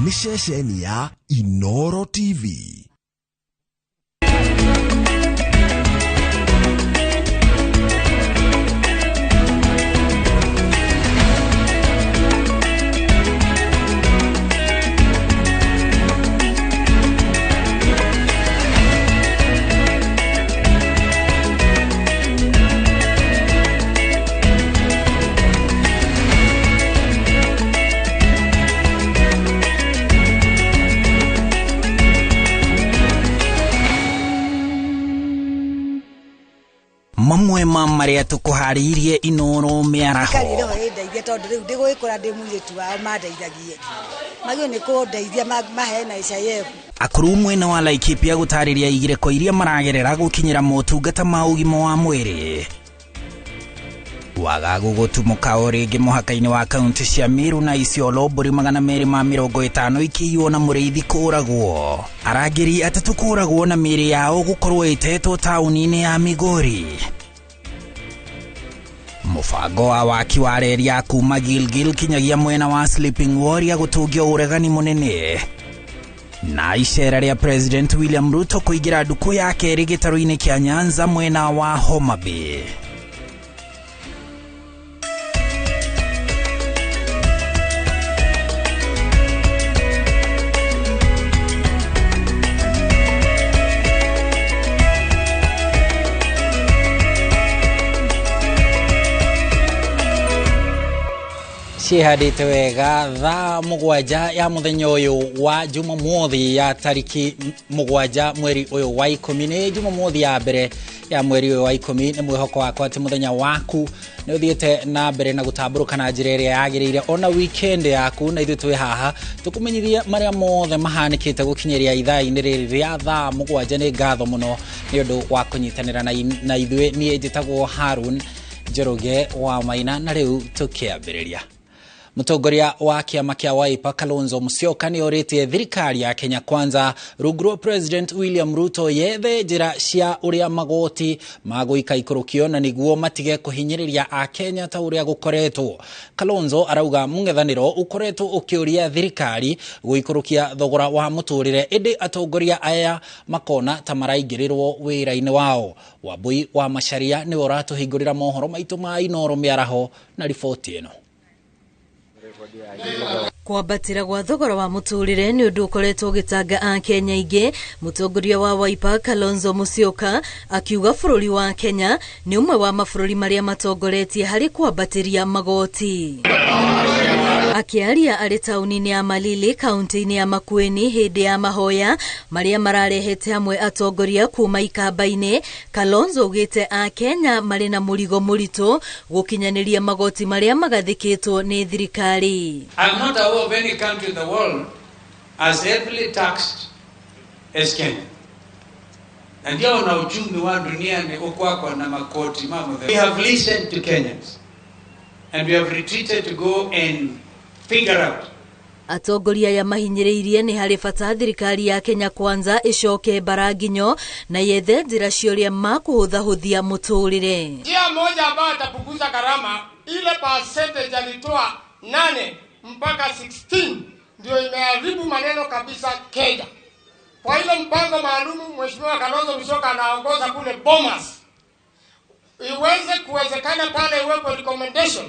Nĩ ceceni ya Inoro TV. Mamwe ma marĩa tũkũharĩirie Inoro mĩaraho. Thirikari no ĩndeithie tondũ rĩu ndĩgũgĩkũra ndĩ mũirĩtu wao, mandeithagie magio nĩ kũndeithia mahe na NHIF. Akũrũ mwena wa Laikipia gũtarĩria igirĩko iria maragerera gũkinyĩra motungata ma ũgima wa mwĩrĩ. Wagagu gũtumũka o rĩngĩ mũhaka-inĩ wa kaunti cia Meru na Isiolo, mbũri 250 ikĩiywo na mũrĩithi kũragwo. Arangĩri 3 kũragwo na mĩĩrĩ yao gũkorwo ĩtetwo taũni-inĩ ya Migori. Mũbango wa waki wa reri ya kuma Gilgil kinyagia mwena wa Sleeping Warrior gũtũngio ũregani mũnene. Na icera rĩa President William Ruto kũingĩra ndukũ ya kerĩ gĩtarũ-inĩ kĩa Nyanza mwena wa Homa Bay. Cihandĩte wega thaa 7 ya mũthenya ũyũ wa Jumamothi ya tariki 7 mweri ũyũ wa 10. Nĩ Jumamothi ya mbere ya mweri ũyũ wa 10. Nĩ mwĩhoko wakwa atĩ mũthenya waku nĩ ũthiĩte na mbere na gũtambũrũka na njĩra ĩrĩa yagĩrĩire ona weekend yaku, na ithuĩ twĩ haha tũkũmenyithia marĩa mothe mahanĩkĩte gũkinyĩria ithaa-inĩ rĩrĩ rĩa thaa 7. Nĩ ngatho mũno nĩ ũndũ wa kũnyitanĩra na ithuĩ. Niĩ njĩtagwo Harun Njoroge wa Maina, na rĩu tũkĩambĩrĩria. Mũtongoria wa kĩama kĩa Wiper Kalonzo Musyoka nĩ orĩtie thirikari ya Kenya Kwanza rungu rwa President William Ruto yethe njĩra cia ũrĩa magoti magũika ikũrũkio na nĩguo matige kũhinyĩrĩria Akenya ta ũrĩa gũkoretwo. Kalonzo arauga mũng'ethanĩro ũkoretwo ũkĩũria thirikari gũikũrũkia thogora wa mũtũrĩre, ĩndĩ atongoria aya makona ta maraingĩrĩrwo wĩra-inĩ wao. Wambui wa Macharia nĩwe ũratũhingũrĩra mohoro maitũ ma Inoro mĩaraho na riboti ĩno. Kwambatĩra gwa thogora wa mũtũrĩre nĩ ũndũ ũkoretwo ũgĩtanga Akenya aingĩ. Mũtongoria wa Wiper Kalonzo Musyoka akiuga bũrũri wa Kenya nĩ ũmwe wa mabũrũri marĩa matongoretie harĩ kwambatĩria magoti. Akĩaria arĩ taũni-inĩ ya Malili kaunti-inĩ ya Makueni hĩndĩ ya mahoya marĩa mararehete hamwe atongoria kuma ikamba-inĩ, Kalonzo augĩte Akenya marĩ na mũrigo mũritũ gũkinyanĩria magoti marĩa magathĩkĩtwo nĩ thirikari. I'm not aware of any country in the world as heavily taxed as Kenya. Na ndio na uchumi wa dunia ni ukwakwa na makoti mambo. We have listened to Kenyans and we have retreated to go and figure out. Atongoria aya mahinyĩrĩirie nĩ harĩ bata thirikari ya Kenya Kwanza ĩcoke mbaranginyo na yethe njĩra cia ũrĩa makũhũthahũthia mũtũrĩre. Njia moja ambayo itapunguza gharama, ile percentage alitoa 8 mpaka 16 ndio imeharibu maneno kabisa Kenya. Kwa ile mpango maalumu Mheshimiwa Kalonzo Musyoka anaongoza kule Bomas, iweze kuwezekana pale iwepo recommendation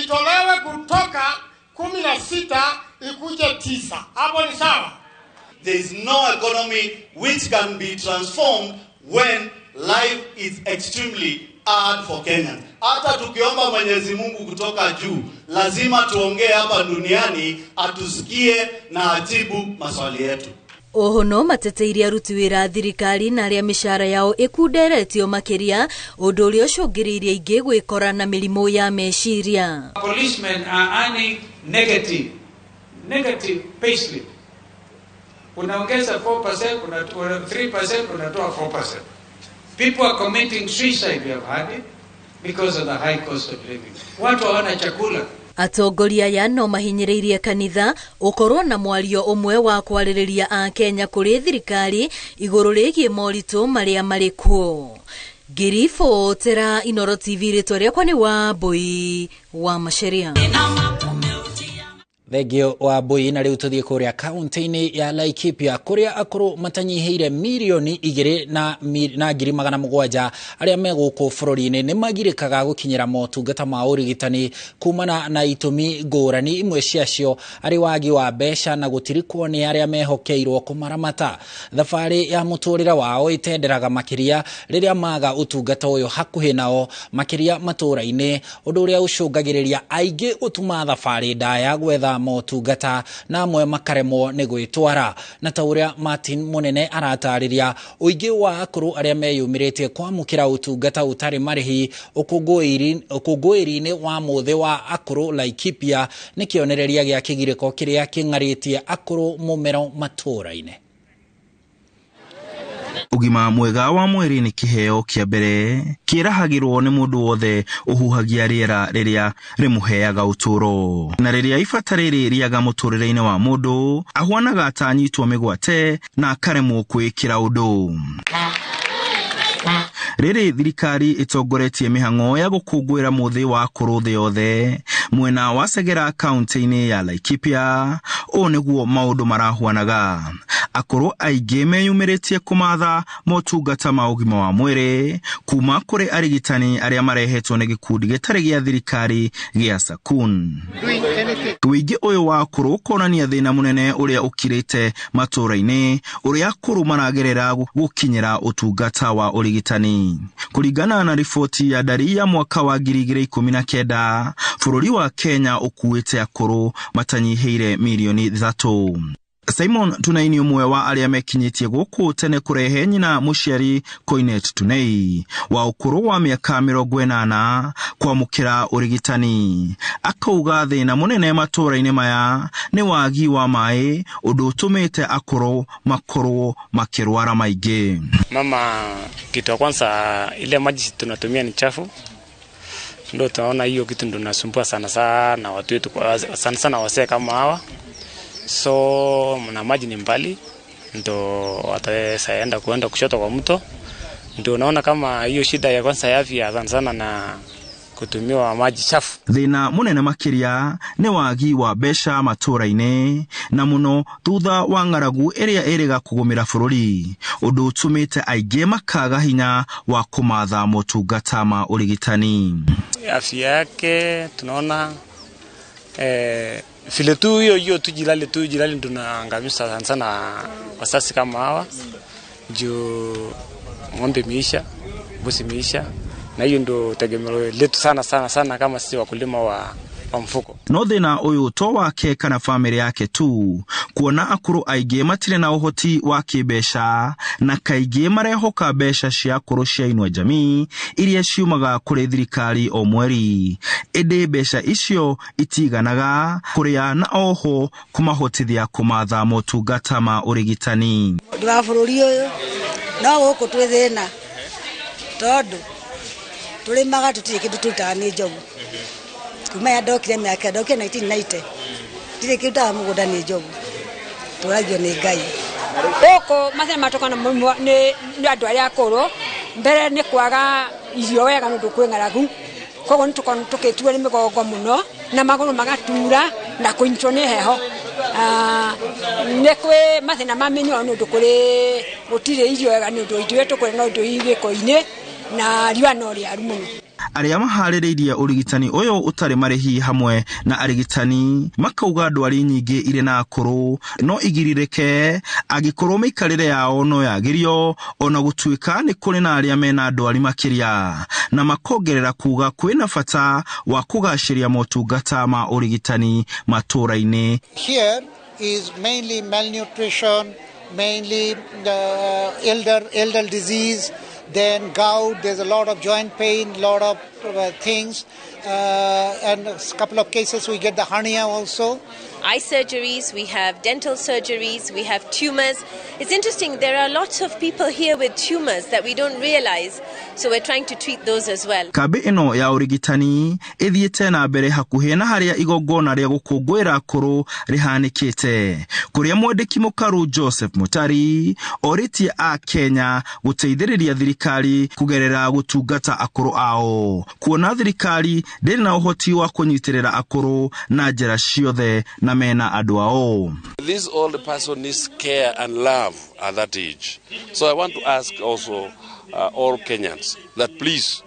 itolewe kutoka 16 ikuje 9. Hapo ni sawa. There is no economy which can be transformed when life is extremely hard for Kenyans. Hata tukiomba Mwenyezi Mungu kutoka juu, lazima tuongee hapa duniani atusikie na ajibu maswali yetu. Oho no mateteirie aruti wĩra a thirikari na arĩa mĩcara yao ĩkunderetio makĩria, ũndũ ũrĩa ũcũngĩrĩirie aingĩ gwĩkora na mĩrimũ ya meciria. Policemen are earning negative payslip. Unaongeza 4%, unatoa 3%, unatoa 4%. People are committing suicide, we have had it, because of the high cost of living. Watu hawana chakula. Atongoria aya no mahinyĩrĩirie kanitha ũkorwo na mwario ũmwe wa kwarĩrĩria Akenya kũrĩ thirikari igũrũ rĩgiĩ moritũ marĩa marĩ kuo. Ngĩribotera Inoro TV, rĩtwa rĩakwa nĩ Wambui wa Macharia. Thengio wa Mbui. Na rĩu tũthiĩ kũrĩa kaunti-inĩ ya Laikipia, kũrĩa akũrũ matanyihĩire 2,700,000 arĩa me gũkũ bũrũri-inĩ nĩ magirĩkaga gũkinyĩra motungata ma ũrigitani kumana na itũmi ngũrani, imwe ciacio arĩ wagi wa mbeca na gũtirikwo nĩ arĩa mehokeirwo kũmaramata. Thabarĩ ya mũtũrĩre wao ĩtenderaga makĩria rĩrĩa maga ũtungata ũyũ hakuhĩ nao, makĩria matũũra-inĩ, ũndũ ũrĩa ũcũngagĩrĩria aingĩ gũtuma thabarĩ ndaya gwetha motungata na amwe makaremwo nĩ gwĩtwara. Na ta ũrĩa Martin Mũnene aratarĩria, ũingĩ wa akũrũ arĩa meyumĩrĩtie kwamũkĩra ũtungata ũtarĩ marĩhi ũkũngũĩri-inĩ wa mũthĩ wa akũrũ Laikipia nĩ kĩonereria gĩa kĩgirĩko kĩrĩa kĩng'arĩtie akũrũ mũmero matũũra-inĩ. Ũgima mwega wa mwĩrĩ nĩ kĩheo kĩa mbere kĩrahagĩrwo nĩ mũndũ wothe ũhuhagia rĩera rĩrĩa rĩmũheaga ũtũũro, na rĩrĩa ibata rĩrĩ rĩaga mũtũrĩre-inĩ wa mũndũ ahuanaga ta anyitwo mĩgwate na akaremwo kwĩĩkĩra ũndũ. Rĩrĩ thirikari ĩtongoretie mĩhang'o ya gũkũngũĩra mũthĩ wa akũrũ thĩ yothe mwena wa Segera kaunti-inĩ ya Laikipia, ũũ nĩguo maũndũ marahuanaga. Akũrũ aingĩ meyumĩrĩtie kũmatha motungata ma ũgima wa mwĩrĩ kuma kũrĩ arigitani arĩa marehetwo nĩ gĩkundi gĩtarĩ gĩa thirikari gĩa Sakun. Wĩingĩ ũyũ wa akũrũ ũkonania thĩna mũnene ũrĩa ũkirĩte matũũra-inĩ, ũrĩa akũrũ maragerera gũkinyĩra ũtungata wa ũrigitani. Kũringana na riboti ya ndari ya mwaka wa 2019, bũrũri wa Kenya ũkuĩte akũrũ matanyihĩire 3 milioni. Simon Tunai nĩ ũmwe wa arĩa mekinyĩtie gũkũ tene kũrehe nyina mũciari Koinet Tunei wa ũkũrũ wa mĩaka 80 kwamũkĩra ũrigitani. Akauga thĩna mũnene matũũra-inĩ maya nĩ wagi wa maĩ, ũndũ ũtũmĩte akũrũ makorwo makĩrwara maingĩ. Mama, kitu ya kwanza, ile maji tunatumia ni chafu, ndio tunaona hiyo kitu ndio nasumbua sana sana watu wetu, sana sana wasee kama hawa. So na maji ni mbali, ndo wataweza enda kuenda kushota kwa mto. Ndio naona kama hiyo shida ya kwanza ya afya sana sana na kutumiwa maji chafu. Thĩna mũnene makĩria nĩ wagi wa mbeca matũũra-inĩ, na mũno thutha wa ng'aragu ĩrĩa ĩrĩga kũgũmĩra bũrũri, ũndũ ũtũmĩte aingĩ makaga hinya wa kũmatha motungata ma ũrigitani. Afya yake tunaona vile tu hiyo hiyo tu jirani tunaangamiza sana sana wasasi kama hawa, juu ng'ombe imeisha, mbuzi imeisha, na hiyo ndo tegemeo letu sana sana sana kama sisi wakulima wa mfuko. No thĩna ũyũ to wake kana bamĩrĩ yake tu, kuona akũrũ aingĩ matirĩ na ũhoti wa kĩmbeca na kaingĩ marehoka mbeca cia akũrũ cia Inua Jamii iria ciumaga kũrĩ thirikari o mweri, ĩndĩ mbeca icio itiganaga kũrĩa na oho kũmahotithia kũmatha motungata ma ũrigitani. Ndĩ wa bũrũri ũyũ, no gũkũ twĩ thĩna tondũ tũrĩmaga, tũtirĩ kĩndũ tũrutaga nĩ njogu. Kuma ya ndokire, mĩaka ndokire 1990, ndirĩ kĩndũ ndutaga mũgũnda nĩ njogu. Tũragio nĩ Ngai. Gũkũ mathĩna matũkana nĩ andũ arĩa akũrũ, mbere nĩ kwaga irio wega nĩ ũndũ kwĩ ng'aragu, koguo nĩ tũkoragwo tũkĩtuo nĩ mĩgongo mũno na magũrũ magatura na kũnyitwo nĩ heho. Nĩ kwĩ mathĩna ma mĩnyoo nĩ ũndũ kũrĩ gũtirĩ irio wega, nĩ ũndũ irio tũkũrĩa no indo gĩko-inĩ na riũa no rĩaru mũno. Arĩa maharĩrĩirie ũrigitani ũyũ ũtarĩ marĩhi hamwe na arigitani makauga ndwari nyingĩ irĩ na akũrũ no igirirĩke angĩkorwo mĩikarĩre yao no yagĩrio, ona gũtuĩka nĩ kũrĩ na arĩa mena ndwari makĩria, na makongerera kuga kwĩna bata wa kũgacĩria motungata ma ũrigitani matũũra-inĩ. Here is mainly malnutrition, mainly elder disease, then gout, there's a lot of joint pain, lot of things, and a couple of cases we get the hernia also. Eye surgeries, we have dental surgeries, we have tumors. It's interesting, there are lots of people here with tumors that we don't realize, so we're trying to treat those as well. Kambĩ ĩno ya ũrigitani ĩthiĩte na mbere hakuhĩ na harĩa igongona rĩa gũkũngũĩra akũrũ rĩhanĩkĩte, kũrĩa mwandĩki mũkaru Joseph Mutari orĩtie a Kenya gũteithĩrĩria thirikari kũgerera gũtungata akũrũ ao, kuona thirikari ndĩrĩ na ũhoti wa kũnyitĩrĩra akũrũ na njĩra ciothe na na mena andũ ao. This old person needs care and love at that age. So I want to ask also all Kenyans that please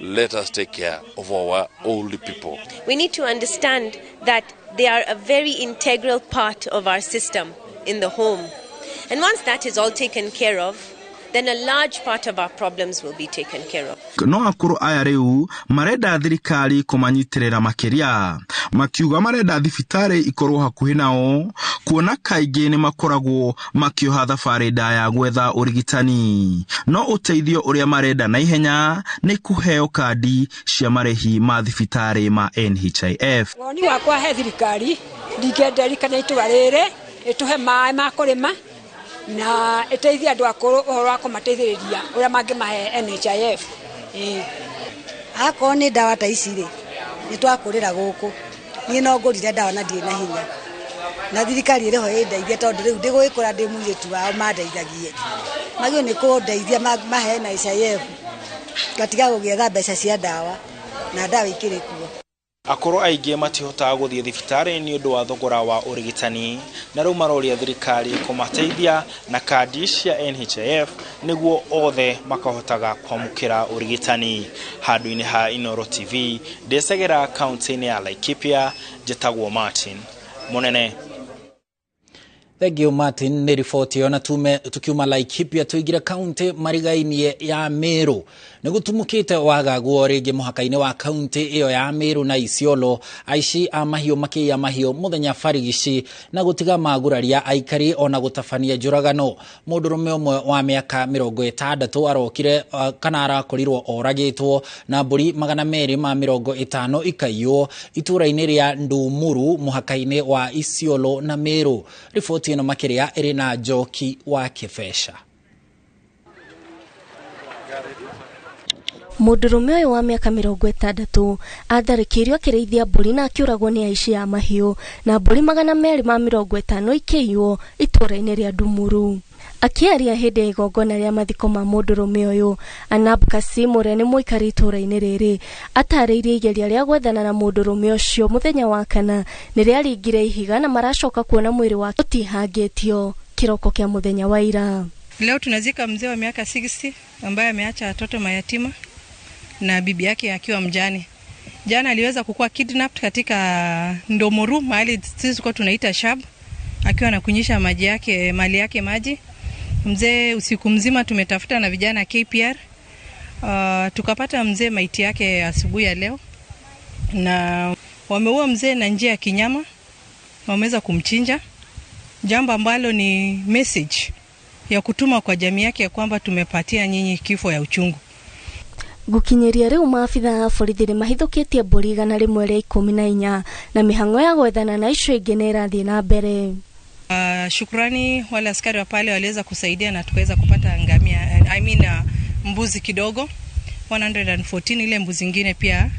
let us take care of our old people. We need to understand that they are a very integral part of our system in the home. And once that is all taken care of, then a large part of our problems will be taken care of. No akũrũ aya rĩu marenda thirikari kũmanyitĩrĩra makĩria, makiuga marenda thibitarĩ ikorwo hakuhĩ nao, kuona kaingĩ nĩ makoragwo makĩoha thabarĩ ndaya gwetha ũrigitani. No ũteithio ũrĩa marenda na ihenya nĩ kũheo kandi cia marĩhi ma thibitarĩ ma NHIF. Woni wakwa he thirikari ndingĩenderikana itũra rĩrĩ ĩtũhe maĩ ma kũrĩma na ĩteithie andũ akũrũ ũhoro wa kũmateithĩrĩria ũrĩa mangĩmahe NHIF. Akorwo nĩ ndawa ta ici rĩ, nĩ twakũrĩra gũkũ. Niĩ no ngũrire ndawa na ndirĩ na hinya, na thirikari ĩrĩho ĩndeithie, tondũ rĩu ndĩgũgĩkũra ndĩ mũirĩtu wao mandeithagie. Magĩrĩirwo nĩ kũndeithia mahe NHIF, ngatiga gũgĩetha mbeca cia ndawa, na ndawa ikĩrĩ kuo. Akũrũ aingĩ matihotaga gũthiĩ thibitarĩ nĩ ũndũ wa thogora wa ũrigitani, na rĩu maroria thirikari kũmateithia na kandi cia NHIF nĩguo othe makahotaga kwamũkĩra ũrigitani. Handũ-inĩ ha Inooro TV, ndĩcegera kaunti-inĩ ya Laikipia, njĩtagwo Martin Mũnene. Thank you Martin nĩ riboti ĩyo. Na tume tukiuma Laikipia tuingire kaunti marigainie ya Meru. Nĩ gũtumũkĩte wagagu o rĩngĩ mũhaka-inĩ wa kaunti ĩyo ya Meru na Isiolo, aici a mahiũ makĩiya mahiũ mũthenya barigici na gũtiga maguraria aikari ona gũtabania njũragano. Mũndũrũme ũmwe wa mĩaka 60 arokire kana arakorirwo oragĩtwo na mbũri 250 ikaiywo itũra-inĩ rĩa Ndumuru mũhaka-inĩ wa Isiolo na Meru. Riboti ĩno makĩria ĩrĩ na Njoki wa Kĩbeca. Mũndũrũme ũyũ wa mĩaka 60 atharĩkĩirio akĩrĩithia mbũri na akĩũragwo nĩ aici a mahiũ, na mbũri 250 ikĩiywo itũra-inĩ rĩa Ndumuru. Akĩaria hĩndĩ ya igongona rĩa mathiko ma mũndũrũme ũyũ, Anab Kasim ũrĩa nĩ mũikari itũra-inĩ rĩrĩ atarĩirie igeria rĩa gwethana na mũndũrũme ũcio mũthenya wa kana nĩ rĩaringire ihiga na maracoka kuona mwĩrĩ wake ũtihangĩtio kĩroko kĩa mũthenya wa ira. Leo tunazika mzee wa miaka 60 ambaye ameacha watoto mayatima na bibi yake akiwa mjane. Jana aliweza kukua kidnapped katika Ndomoru, mahali sisi kwa tunaita Shab, akiwa anakunyisha maji yake, mali yake maji. Mzee usiku mzima tumetafuta na vijana KPR. Tukapata mzee maiti yake asubuhi ya leo, na wameua mzee na njia ya kinyama, wameweza kumchinja, jambo ambalo ni message ya kutuma kwa jamii yake ya kwamba tumepatia nyinyi kifo ya uchungu. Gukinyeria riu maabitha a borithi nĩ mahithũkĩtie mbũri 114 na mĩhang'o ya gwethana na icio ingĩ nĩ ĩrathiĩ na mbere. Shukrani wale askari wa pale waliweza kusaidia na tukaweza kupata ngamia, mbuzi kidogo 114, ile mbuzi nyingine pia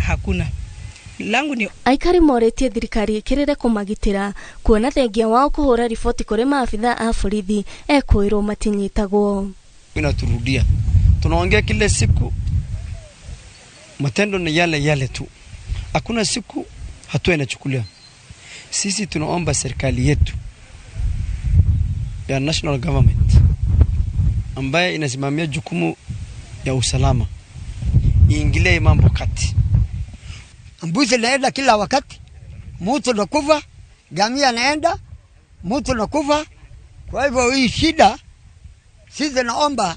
hakuna. Langu ni aikari moretie thirikari ikirire kumagitira kuona thengia wao kuhura riboti kuri maabitha a borithi ekwirwo matinyitagwo. Inaturudia, tunaongea kila siku, matendo ni yale yale tu, hakuna siku hatua inachukuliwa. Sisi tunaomba serikali yetu ya national government ambaye inasimamia jukumu ya usalama iingilie mambo kati. Mbuzi naenda kila wakati, mtu nakufa, gamia naenda, mtu nakufa. Kwa hivyo hii shida sisi naomba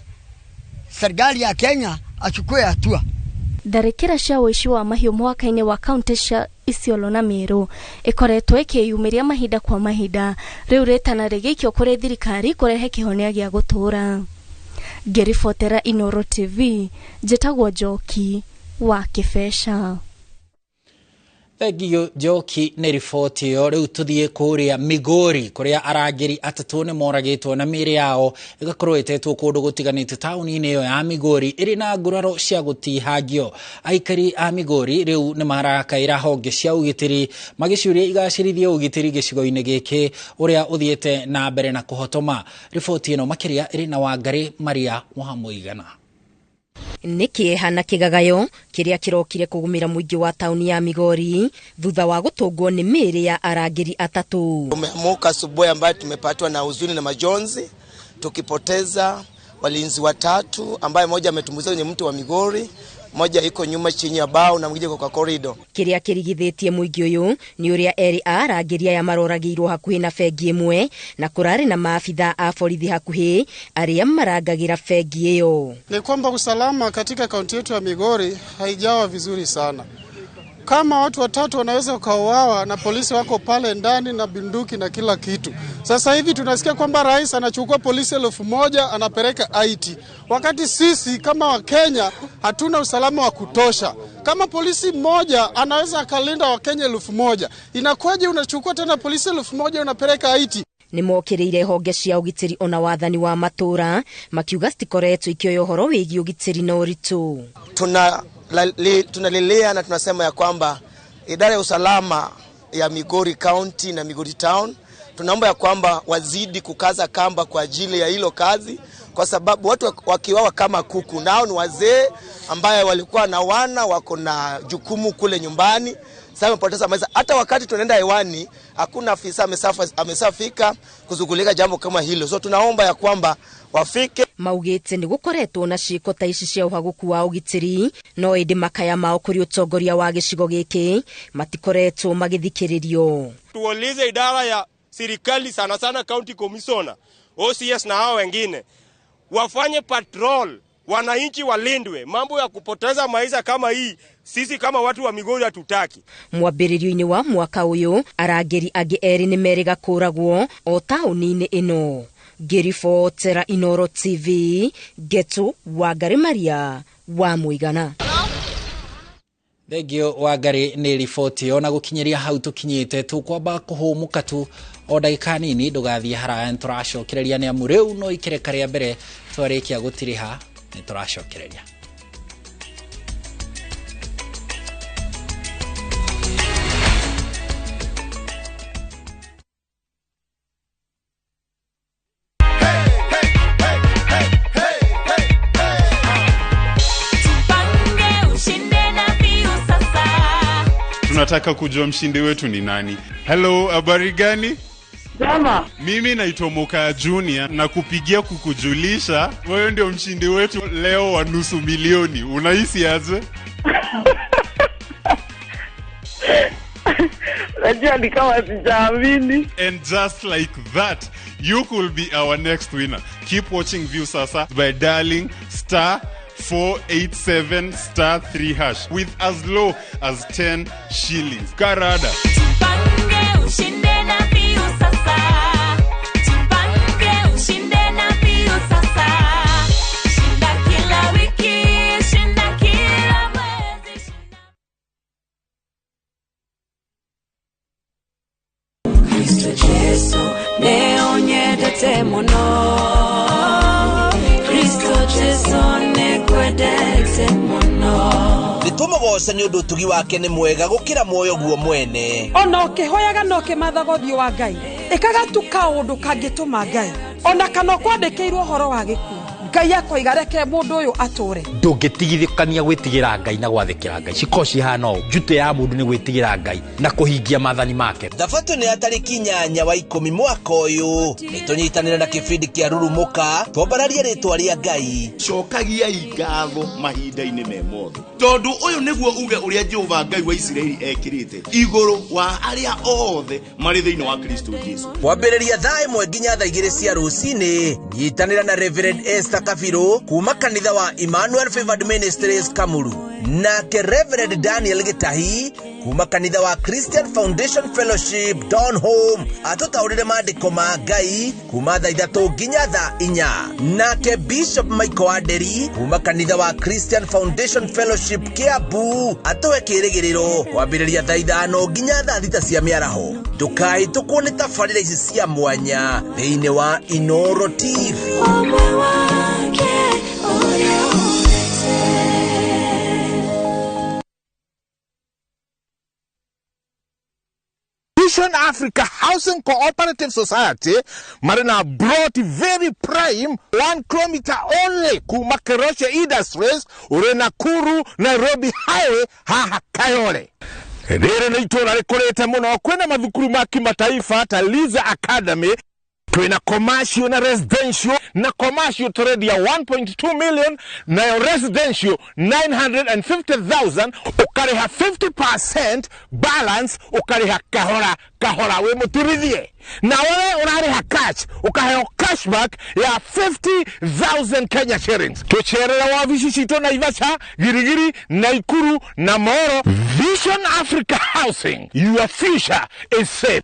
serikali ya Kenya achukue hatua. Tharĩkĩra cia ũici wa mahiũ mũhaka-inĩ wa kaunti cia Isiolo na Meru ĩkoretwo ĩkĩyumĩria mahinda kwa mahinda, rĩu rĩtana rĩgĩikio kũrĩ thirikari kũrehe kĩhonia gĩa gũtũũra. Ngĩribotera Inooro TV, njĩtagwo Njoki wa Kĩbeca. Thengiũ Njoki nĩ riboti ĩyo. Rĩu tũthiĩ kũrĩa Migori kũrĩa arangĩri atatũ nĩ moragĩtwo na mĩĩrĩ yao ĩgakorwo ĩtetwo kũndũ gũtiganĩte taũni-inĩ ĩyo ya Migori ĩrĩ na nguraro cia gũtihangio. Aikari a Migori rĩu nĩ marakaĩra honge cia ũgitĩri magĩciũria igacĩrithie ũgitĩri gĩcigo-inĩ gĩkĩ ũrĩa ũthiĩte na mbere na kũhotoma. Riboti ĩno makĩria ĩrĩ na Wangarĩ Maria wa Mũigana. Nĩ kĩeha na kĩgagayo kĩrĩa kĩrokire kũgũmĩra mũingĩ wa taũni ya Migori thutha wa gũtũngwo nĩ mĩĩrĩ ya arangĩri atatũ. Tumeamuka asubuhi ambayo tumepatwa na huzuni na majonzi tukipoteza walinzi watatu ambaye mmoja ametumbuizwa kwenye mti wa Migori, mmoja iko nyuma chini ya bao na mwingine kwa corridor. Kĩrĩa kĩrigithĩtie mũingĩ ũyũ nĩ ũrĩa erĩ a arangĩri aya maroragĩirwo hakuhĩ na bengi ĩmwe na kũrarĩ na maabitha a borithi hakuhĩ arĩa marangagĩra bengi ĩyo. Ni kwamba usalama katika kaunti yetu ya Migori haijawa vizuri sana. Kama watu watatu wanaweza wakauawa na polisi wako pale ndani na bunduki na kila kitu. Sasa hivi tunasikia kwamba rais anachukua polisi 1000 anapeleka IT. Wakati sisi kama Wakenya hatuna usalama wa kutosha. Kama polisi mmoja anaweza akalinda Wakenya 1000, inakuwaje unachukua tena polisi 1000 unapeleka IT? Nĩ mokĩrĩire honge cia ũgitĩri ona wathani wa matũra makiuga citikoretwo ikĩoya ũhoro wĩgiĩ ũgitĩri na ũritũ. Tunalilea na tunasema ya kwamba idara ya usalama ya Migori County na Migori Town tunaomba ya kwamba wazidi kukaza kamba kwa ajili ya hilo kazi, kwa sababu watu wakiwawa kama kuku nao ni wazee ambaye walikuwa na wana wako na jukumu kule nyumbani. Sasa wamepoteza maisha. Hata wakati tunaenda hewani hakuna afisa amesafika kuzugulika jambo kama hilo. So tunaomba ya kwamba wafike. Maugĩte nĩ gũkoretwo na ciĩko ta ici cia ũhagũku wa ũgitĩri no ĩndĩ makaya mao kũrĩ ũtongoria wa gĩcigo gĩkĩ matikoretwo magĩthikĩrĩrio. Tuulize idara ya serikali sana sana county commissioner, OCS na hao wengine wafanye patrol, wananchi walindwe. Mambo ya kupoteza maisha kama hii sisi kama watu wa Migori hatutaki. Mwambĩrĩrio-inĩ wa mwaka ũyũ arangĩri angĩ erĩ nĩ merĩga kũragwo o taũni-inĩ ĩno. Ngĩribotera Inoro TV, Getu Wangari Maria wa Mũigana. Thengio Wangari nĩ riboti ĩyo na gũkinyĩria hau tũkinyĩte tũkwamba kũhũmũka tu o ndagĩka nini, ndũgathiĩ haraya nĩtũracokereria nĩ amu rĩu no ikereka rĩa mbere twarĩkia gũtirĩha nĩtũracokereria. Tunataka kujua mshindi wetu ni nani. Hello, habari gani? Jama. Mimi naitwa Moka Junior na kupigia kukujulisha wewe ndio mshindi wetu leo wa 500,000. Unahisi aje? Najua ni kama sijaamini. And just like that, you could be our next winner. Keep watching Viusasa by dialing star 487 star 3 hash with as low as 10 shillings. Karada. Tupange ushinde na Viusasa. Tupange ushinde na Viusasa. Shinda kila wiki, shinda kila mwezi. Kristo Jesu neonyedete muno. Kristo Jesu nekwendete muno. Nĩtũmũgoce nĩ ũndũ ũtugi wake nĩ mwega gũkĩra muoyo guo mwene. Ona ũkĩhoyaga na ũkĩmathaga ũthiũ wa Ngai, ĩkaga tu kaũndũ kangĩtũma Ngai ona kana ũkwandĩkĩirwo ũhoro wa gĩkuũ, Ngai akoiga reke mũndũ ũyũ atũre. Ndũngĩtigithũkania gwĩtigĩra Ngai na gwathĩkĩra Ngai, cikorwo cihana ũũ. Njutĩ ya mũndũ nĩ gwĩtigĩra Ngai na kũhingia maathani make. Thabatũ nĩ ya tarĩki 8 wa 10 mwaka ũyũ. Nĩtũnyitanĩre na kĩbindi kĩa Rurumũka twambararie rĩtwa rĩa Ngai. Cokagiai ngatho mahinda-inĩ me mothe, tondũ ũyũ nĩguo uge ũrĩa Jehova Ngai wa Isiraeli ekĩrĩte igũrũ wa arĩa othe marĩ thĩinĩ wa Kristo Jesu. Kwambĩrĩria thaa 1 nginya thaa 2 cia rũcinĩ, nyitanĩra na Reverend Esther Kabiru kuma kanitha wa Emmanuel Favored Ministries Kamuru, nake Reverend Daniel Gitahi kuma kanitha wa Christian Foundation Fellowship Don Home atũtaũrĩre maandĩko ma Ngai kuma thaa 3 nginya thaa 4, nake Bishop Michael Wanderi kuma kanitha wa Christian Foundation Fellowship Kiambu atũhe kĩrĩgĩrĩro kwambĩrĩria thaa 5 nginya thaa 6 cia mĩaraho. Ndũkahĩtũkwo nĩ tabarĩra ici cia mwanya thĩinĩ wa Inoro TV. Vision Africa Housing Cooperative Society marĩ na plot very prime, 1 kilometer only kuma Keroche Industries, ũrĩ Nakuru Nairobi Highway haha Kayole. Rĩrĩ nĩ itũra rĩkũrĩte mũno, kwĩna mathukuru ma kimataifa ta Liza Academy, twĩna commercial na residential. Na commercial tũrendia 1.2 million, nayo residential 950,000, ũkarĩha 50%, balance ũkarĩha kahora kahora wĩ mũturithie. Na wewe ũrarĩha cash, ũkaheo cashback ya 50,000 Kenya shillings. Tũcerere wabici citũ Naivasha, Girigiri, Naikuru na Moro. Vision Africa Housing, your future is safe.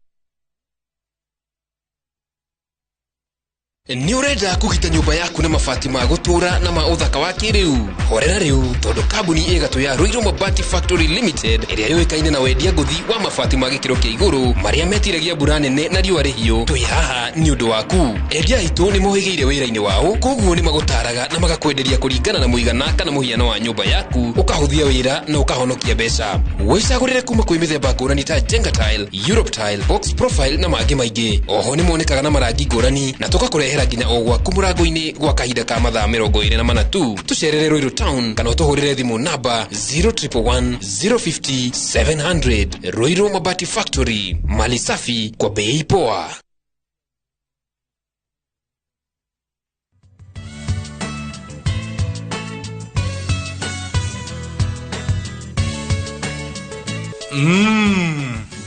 Nĩ ũrenda kũgita nyũmba yaku na mabati ma gũtũũra na ma ũthaka wa kĩrĩu? Horera rĩu, tondũ kambuni ĩgatũ ya Ruiru Mabati Factory Limited, ĩrĩa yũĩkaine na wendia ngũthi wa mabati ma gĩkĩro kĩa igũrũ marĩa metiragia mbura nene na riũa rĩhiũ, twĩ haha nĩ ũndũ waku. Endia aitũ nĩ mohĩgĩire wĩra-inĩ wao, koguo nĩ magũtaraga na magakwenderia kũringana na mũigana kana mũhiano wa nyũmba yaku, ũkahũthia wĩra na ũkahonokia mbeca. Wĩcagũrĩre kuma kwĩ mĩthemba ngũrani ta Jenga Tile, Europe Tile, Box Profile na mangĩ maingĩ. Oho nĩ monekaga na marangi ngũrani na tũgakũrehera nginya o gwaku mũrango-inĩ gwa kahinda ka mathaa 24 tu. Tũcerere Ruiru Town kana ũtũhũrĩre thimũ namba 0111 050 700. Ruiru Mabati Factory, mali safi kwa bei poa.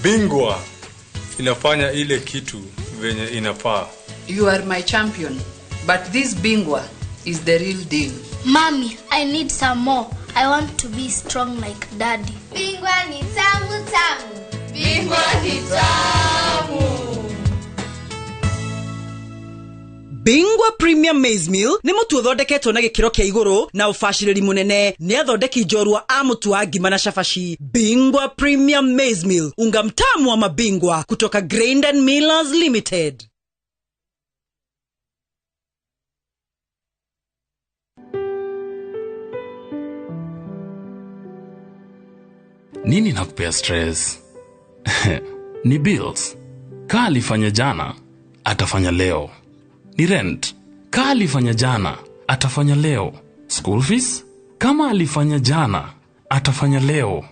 Bingwa inafanya ile kitu venye inafaa. You are my champion, but this Bingwa is the real deal. Mommy, I need some more. I want to be strong like Daddy. Bingwa ni tamu tamu. Bingwa ni tamu. Bingwa Premium Maize Meal nĩ mũtu ũthondeketwo na gĩkĩro kĩa igũrũ na ũbacĩrĩri mũnene nĩ athondeki njorua a mũtu wa ngima na cabaci. Bingwa Premium Maize Meal, unga mtamu wa mabingwa kutoka Grain and Millers Limited. Nini nakupea stress? Ni bills. Kaa alifanya jana, atafanya leo. Ni rent. Kaa alifanya jana, atafanya leo. School fees? Kama alifanya jana, atafanya leo.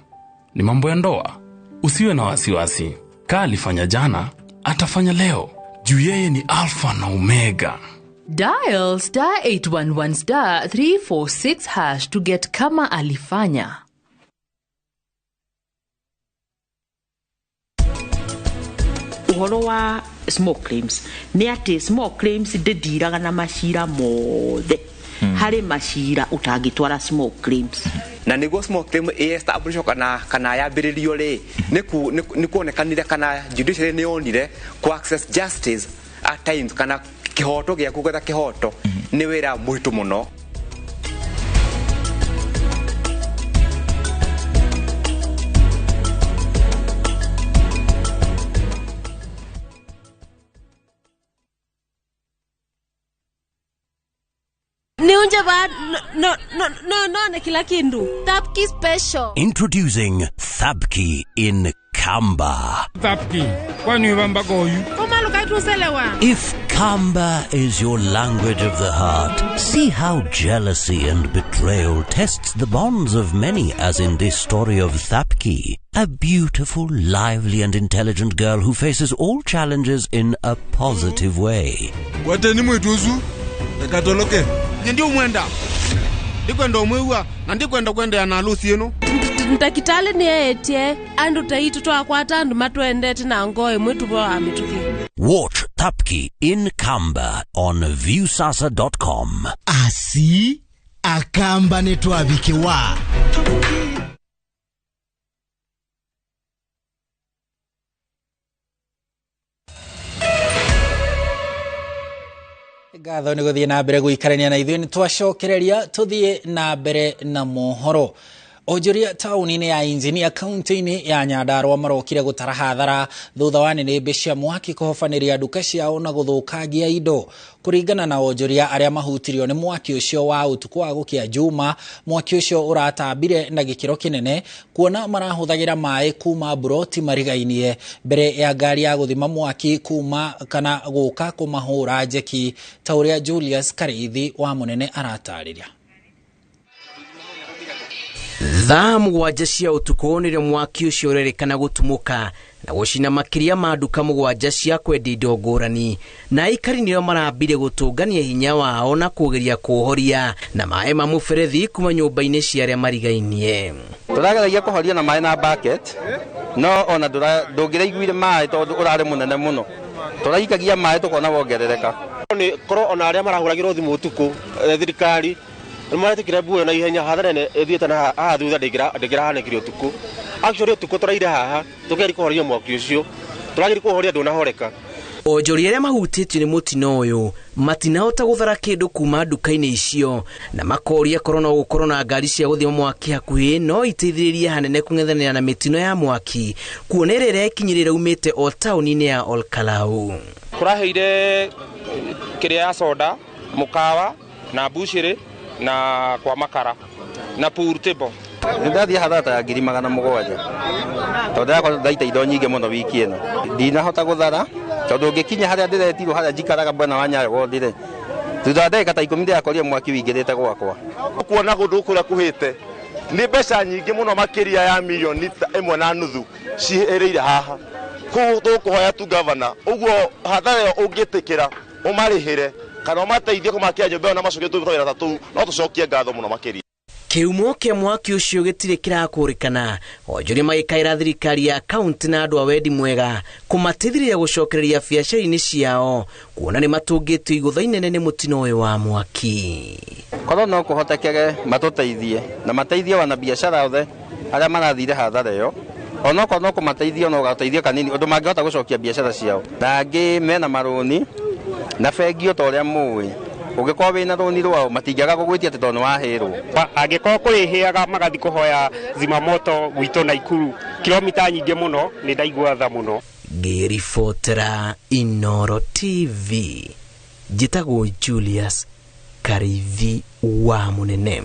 Ni mambo ya ndoa. Usiwe na wasiwasi. Kaa alifanya jana, atafanya leo. Juu yeye ni Alpha na Omega. Dial star 811 star 346 hash to get kama alifanya. Uhoro wa small claims nĩ atĩ small claims ndĩndiraga na macira mothe. Harĩ macira ũtangĩtwara small claims. Na nĩguo small claim ĩ-establishwo kana yambĩrĩrio rĩ, nĩ kuonekanire kana judiciary nĩ yonire ku access justice at times kana kĩhoto gĩaku gwetha kĩhoto nĩ wĩra mũritũ mũno. Niunje ba no no no no na kila kindu. Thapki special. Introducing Thapki in Kamba. Thapki, kwani wamba goyu? If Kamba is your language of the heart, see how jealousy and betrayal tests the bonds of many, as in this story of Thapki, a beautiful, lively and intelligent girl who faces all challenges in a positive way. Wateni mwituzu, nakatoloke. Ndio mwenda. Ndikwenda umwewa na ndikwenda kwenda na harusi yenu. Ntakitale ni etie andu taitu twakwata andu matwendete na ngoe mwitu bo amituki. Watch Thapki in Kamba on viewsasa.com. Asi akamba netwabikiwa. Ngatho nĩ gũthiĩ na mbere gũikarania na ithuĩ, nĩ twacokereria tũthiĩ na mbere na mohoro. Onjoria taũni-inĩ ya Injinia kaunti-inĩ ya Nyandarua marokire gũtara hathara thutha wa nĩnĩmbĩ cia mwaki kũhobanĩria nduka ciao na gũthũkangia indo. Kũringana na onjoria arĩa mahutirio nĩ mwaki ũcio wa ũtukũ wa gũkĩa Juma, mwaki ũcio ũratambire na gĩkĩro kĩnene kuona marahũthagĩra maĩ kuma mburoti marigainie mbere ya ngari ya gũthima mwaki kuma kana gũka kũmahũra njeki ta ũrĩa Julius Kariithi wa Mũnene aratarĩria. Thaa 7 cia ũtukũ nĩrĩo mwaki ũcio ũrerĩkana gũtumũka na gũcina makĩria ma nduka 7 cia kwendia indo ngũrani, na aikari nĩo marambire gũtũngania hinya wao na kũgeria kũhoria na maĩ ma mũberethi kuma nyũmba-inĩ cia arĩa marigainie. Tũrageragia kũhoria na maĩ na bucket, no ona ndũngĩraiguire maĩ tondũ ũrarĩ mũnene mũno. Tũraikagia maĩ tũkona wongerereka. Nĩ korwo ona arĩa marahũragĩrwo thimũ ũtukũ thirikari nĩmaretĩkĩra mbuĩ na ihenya hathara nene ĩthiĩte na haha thutha ndĩngĩrahanĩkire ũtukũ. Actually ũtukũ tũraire haha tũkĩgeria kũhoria mwaki ũcio, tũrageria kũhoria ndũnahoreka. Onjoria arĩa mahutĩtio nĩ mũtino ũyũ matinahota gũthara kĩndũ kuma nduka-inĩ icio na makoria korwo no gũkorwo na ngari cia gũthima mwaki hakuhĩ no iteithĩrĩrie hanene kũng'ethanĩra na mĩtino ya mwaki kuona ĩrĩa ĩrekinyĩrĩra umĩte o taũni-inĩ ya Olkalau. Kũraheire kĩrĩa ya soda, mũkawa na mbucĩrĩ na kwa makara na pool table. Ndathiĩ hathara ta ya 700,000 tondũ ndĩrakorwo ndaita indo nyingĩ mũno wiki ĩno. Ndinahota gũthara tondũ ngĩkinya harĩa ndĩretirwo harĩa njikaraga mwena wa Nyayo wodi-rĩ, thutha wa ndagĩka ta 10 ndĩrakorire mwaki wĩingĩrĩte gwakwa. Kuona kũndũ kũrĩa kũhĩte nĩ mbeca nyingĩ mũno makĩria ya milioni 1.5 cihĩrĩire haha. Koguo tũkũhoya tu gavana ũguo hathara ĩyo ũngĩtĩkĩra ũmarĩhĩre kana ũmateithie kũmakia nyũmba ĩyo na macokie tũwĩra ta tũu, no tũcokie ngatho mũno makĩria. Kĩhumo kĩa mwaki ũcio gĩtirĩ kĩrakũrĩkana. Onjoria magĩkaĩra thirikari ya kaunti na andũ a wendi mwega kũmateithĩrĩria gũcokereria biacara-inĩ ciao kuona nĩ matũngĩtio igũtha inene nĩ mũtino ũyũ wa mwaki. Korwo no kũhotekeke matũteithie na mateithie wanabiacara othe arĩa marathire hathara ĩyo, onokorwo no kũmateithia no gateithio kanini ũndũ mangĩhota gũcokia biacara ciao. Na angĩ mena marũni na bengi ta ũrĩa mũĩ ũngĩkorwo wĩna rũni rwao matingĩaga gũgwĩtia atĩ tondũ nĩwahĩrwo. Angĩkorwo kũrĩhĩaga magathi kũhoya zimamoto gwitũ Naikuru kilomita nyingĩ mũno, nĩ ndaigua tha mũno. Ngĩribotera Inoro TV njĩtagwo Julius Kariithi wa Mũnene.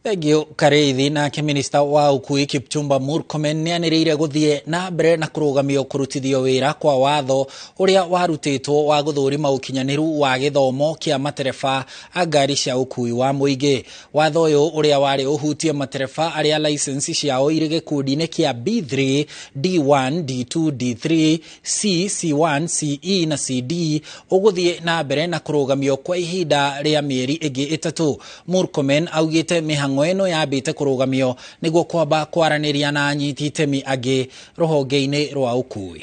Thengiũ Kariithi. Nake minista wa ũkui Kipchumba Murkomen nĩanĩrĩire gũthiĩ na mbere na kũrũgamio kũrutithio wĩra kwa watho ũrĩa warutĩtwo wa gũthũrima ũkinyanĩru wa gĩthomo kĩa matereba a ngari cia ũkui wa mũingĩ. Watho ũyũ ũrĩa warĩ ũhutie matereba arĩa license ciao irĩ gĩkundi-inĩ kĩa B3, D1, D2, D3, C, C1, CE na CD ũgũthiĩ na mbere na kũrũgamio kwa ihinda rĩa mĩeri ĩngĩ 3. Murkomen augĩte mĩhang'o ĩno yambĩte kũrũgamio nĩguo kwamba kwaranĩria na anyiti itemi angĩ rũhonge-inĩ rwa ũkui.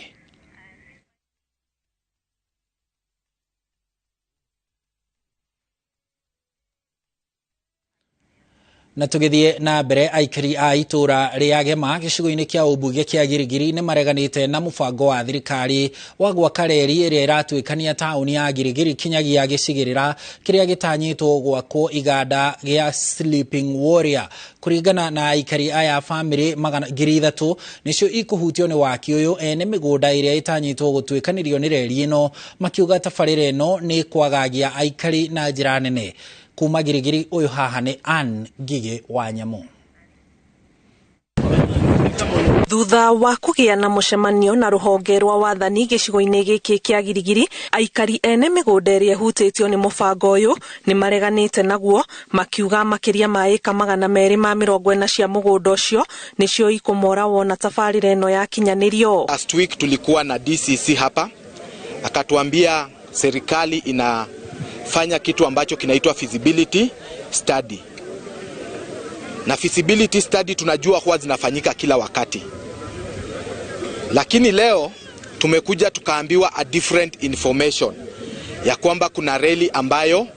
Na tũgĩthiĩ na mbere, aikari a itũra rĩa Gema gĩcigo-inĩ kĩa ũmbunge kĩa Girigiri nĩ mareganĩte na mũbango wa thirikari wa gwaka reri ĩrĩa ĩratuĩkania taũni ya Girigiri kinyagia gĩcigĩrĩra kĩrĩa gĩtanyĩtwo gwakwo iganda gĩa Sleeping Warrior. Kũringana na aikari aya, bamĩrĩ 3,000 nĩcio ikũhutio nĩ waki ũyũ ene mĩgũnda ĩrĩa ĩtanyĩtwo gũtuĩkanĩrio nĩ reri ĩno, makiuga tabarĩra ĩno nĩ kwagagia aikari na njĩra nene. Kuma Girigiri ũyũ haha nĩ Ann Ngigĩ wa Nyamu. Thutha wa kũgĩa na mũcemanio na rũhonge rwa wathani gĩcigo-inĩ gĩkĩ kĩa Girigiri, aikari ene mĩgũnda ĩrĩa ĩhutĩtio nĩ mũbango ũyũ nĩ mareganĩte naguo, makiuga makĩria ma ĩka 240 cia mũgũnda ũcio nĩcio ikũmora wona tabarĩra ĩno yakinyanĩrio. Last week tulikuwa na DCC hapa, akatuambia serikali ina fanya kitu ambacho kinaitwa feasibility study. Na feasibility study tunajua huwa zinafanyika kila wakati. Lakini leo tumekuja tukaambiwa a different information ya kwamba kuna reli ambayo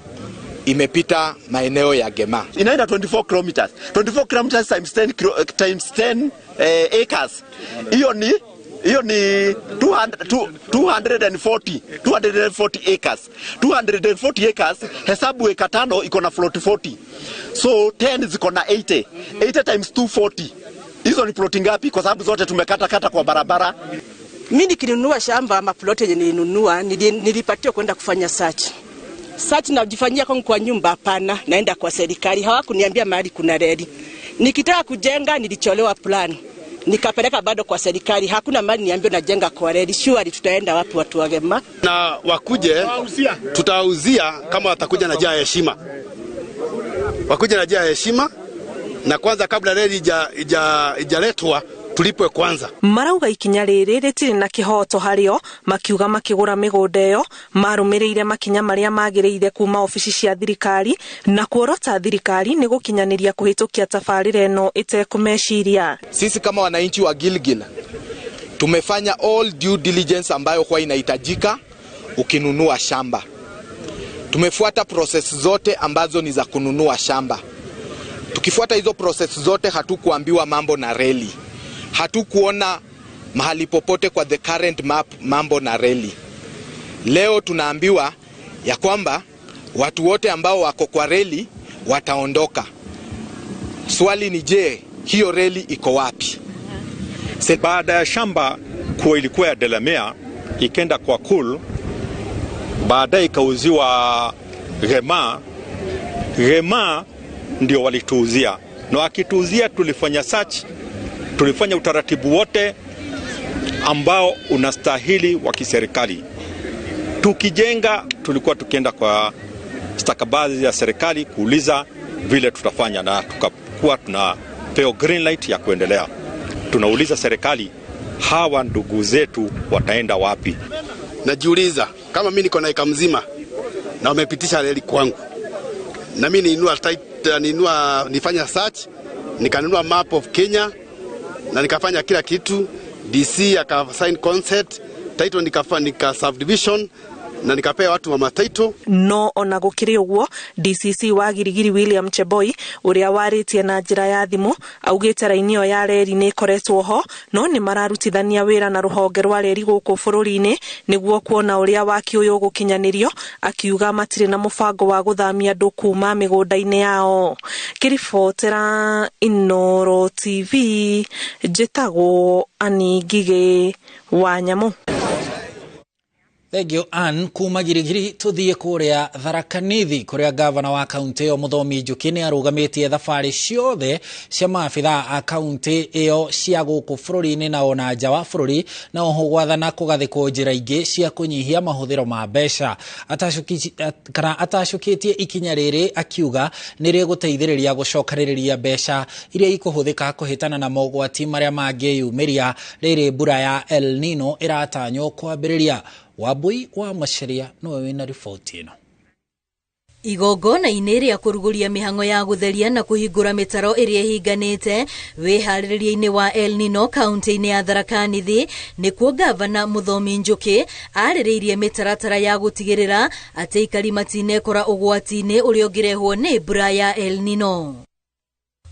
imepita maeneo ya Gema. Inaenda 24 kilometers. 24 kilometers times 10 times 10 acres. Hiyo ni Hiyo ni 240 acres. 240 acres, hesabu eka 5 iko na plot 40. So 10 ziko na 80. 80 times 240. Hizo ni plot ngapi? Kwa sababu zote tumekata kata kwa barabara. Mimi nikinunua shamba ama plot yenye nilinunua, nilipatiwa kwenda kufanya search. Search najifanyia kwangu kwa nyumba, hapana, naenda kwa serikali. Hawakuniambia mahali kuna reli. Nikitaka kujenga nilicholewa plan. Nikapeleka bado kwa serikali, hakuna mali niambio najenga kwa reli. Surely tutaenda wapi watu wagema? Na wakuje tutauzia kama watakuja na jia heshima. Wakuje na jia heshima, na kwanza kabla reli ijaletwa tulipwe kwanza. Marauga ikinya rĩrĩ rĩtirĩ na kĩhoto harĩo, makiuga makĩgũra mĩgũnda ĩyo marũmĩrĩire makinya marĩa magĩrĩire kuma obici cia thirikari na kuorota thirikari nĩ gũkinyanĩria kũhĩtũkia tabarĩra ĩno ĩtekũmeciria. Sisi kama wananchi wa Gilgil tumefanya all due diligence ambayo kwa inahitajika ukinunua shamba. Tumefuata process zote ambazo ni za kununua shamba. Tukifuata hizo process zote hatukuambiwa mambo na reli. Hatukuona mahali popote kwa the current map mambo na reli. Leo tunaambiwa ya kwamba watu wote ambao wako kwa reli wataondoka. Swali ni je, hiyo reli iko wapi? Baada ya shamba kuwa ilikuwa ya Delamere, ikenda kwa Kul, baadaye ikauziwa Gema. Gema ndio walituuzia. Na wakituuzia tulifanya search, tulifanya utaratibu wote ambao unastahili wa kiserikali. Tukijenga tulikuwa tukienda kwa stakabadhi ya serikali kuuliza vile tutafanya, na tukakuwa tunapewa green light ya kuendelea. Tunauliza serikali, hawa ndugu zetu wataenda wapi? Najiuliza kama mimi niko na eka mzima na wamepitisha reli kwangu, na mimi nifanya search, nikanunua map of Kenya na nikafanya kila kitu, DC aka sign consent, title nika subdivision na nikapea watu wa mataito. No ona gukiri uguo DCC wa Girigiri William Cheboi uria waritie na njira ya thimu augite raini ĩyo ya reri ni ikoretwo ho no ni mararutithania wira na ruhonge rwa reri guku bururi-ini niguo kuona uria waki uyu ugukinyanirio, akiuga matire na mubango wa guthamia andu kuma migunda-ini yao. Kiribotera Inooro TV njitagwo Ani Ngigĩ wa Nyamu. Thank you Ann. Kuma Girigiri tuthie kuria Tharaka Nithi kuria gavana wa kaunti iyo Muthomi Njuki ni arugamitie thabari ciothe cia maabithaa a kaunti iyo cia guku bururi-ini na ona nja wa bururi, na oho gwathana kugathikwo njira ingi cia kunyihia mahuthiro ma mbeca. Atacukitie ikinya riri akiuga ni riguteithiriria gucokaniriria mbeca iria ikuhuthika kuhitana na mogwati maria mangiyumiria riri mbura ya El Nino iratanywo kwambiriria. Wabui wa Macharia niwe wina riboti ino. Igongona-inĩ rĩa kũrugũria mĩhang'o ya gũtheria na kũhingũra mĩtaro ĩrĩa ĩhinganĩte wĩharĩrĩria-inĩ wa El Nino kaunti-inĩ ya Tharaka Nithi, nĩkuo gavana Muthomi Njuki arĩrĩirie mĩtaratara ya gũtigĩrĩra atĩ aikari matinekora ũgwati-inĩ ũrĩa ũngĩrehwo nĩ mbura ya El Nino.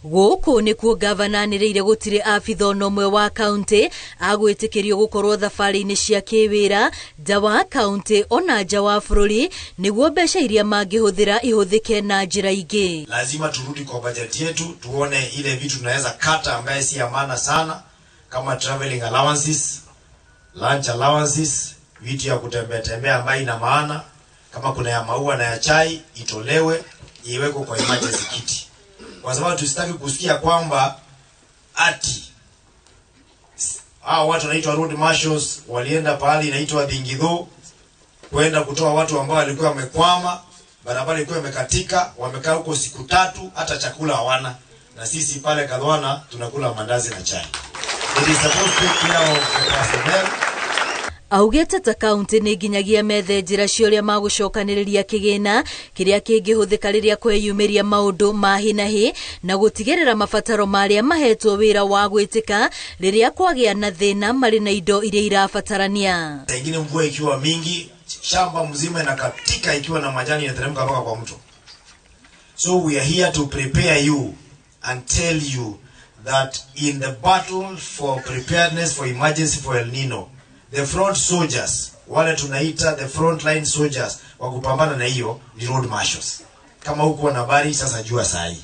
Gũkũ nĩkuo gavana anĩrĩire gũtirĩ abitha ona ũmwe wa kaunti agwĩtĩkĩrio gũkorwo thabarĩ-inĩ cia kĩwĩra nja wa kaunti ona nja wa bũrũri nĩguo mbeca iria mangĩhũthĩra ihũthĩke na njĩra ingĩ. Lazima turudi kwa bajeti yetu tuone ile vitu tunaweza kata ambaye si ya maana sana kama traveling allowances, lunch allowances, vitu ya kutembea tembea ambayo ina maana, kama kuna ya maua na ya chai itolewe iwekwe kwa emergency kit. Kwa sababu tusitaki kusikia kwamba ati hao watu wanaitwa road marshals walienda pahali inaitwa Dingidho kwenda kutoa watu ambao walikuwa wamekwama, barabara ilikuwa imekatika, wamekaa huko siku tatu hata chakula hawana, na sisi pale Kadhwana tunakula mandazi na chai. It is supposed to take care of the personnel. Augĩte ta kaunti nĩ nginyagia methe njĩra cia ũrĩa magũcokanĩrĩria kĩgĩna kĩrĩa kĩngĩhũthĩka rĩrĩa kweyumĩria maũndũ ma hi na hi na gũtigĩrĩra mabataro marĩa mahetwo wĩra wa gwĩtĩka rĩrĩa kwagĩa na thĩna marĩ na indo iria irabatarania. Saa ingine mvua ikiwa mingi, shamba mzima inakatika ikiwa na majani inateremka mpaka kwa mto. So we are here to prepare you and tell you That in the battle for preparedness for emergency for El Nino, the front soldiers, wale tunaita the frontline soldiers wa kupambana na hiyo ni road marshals. Kama huko na habari sasa jua sahi.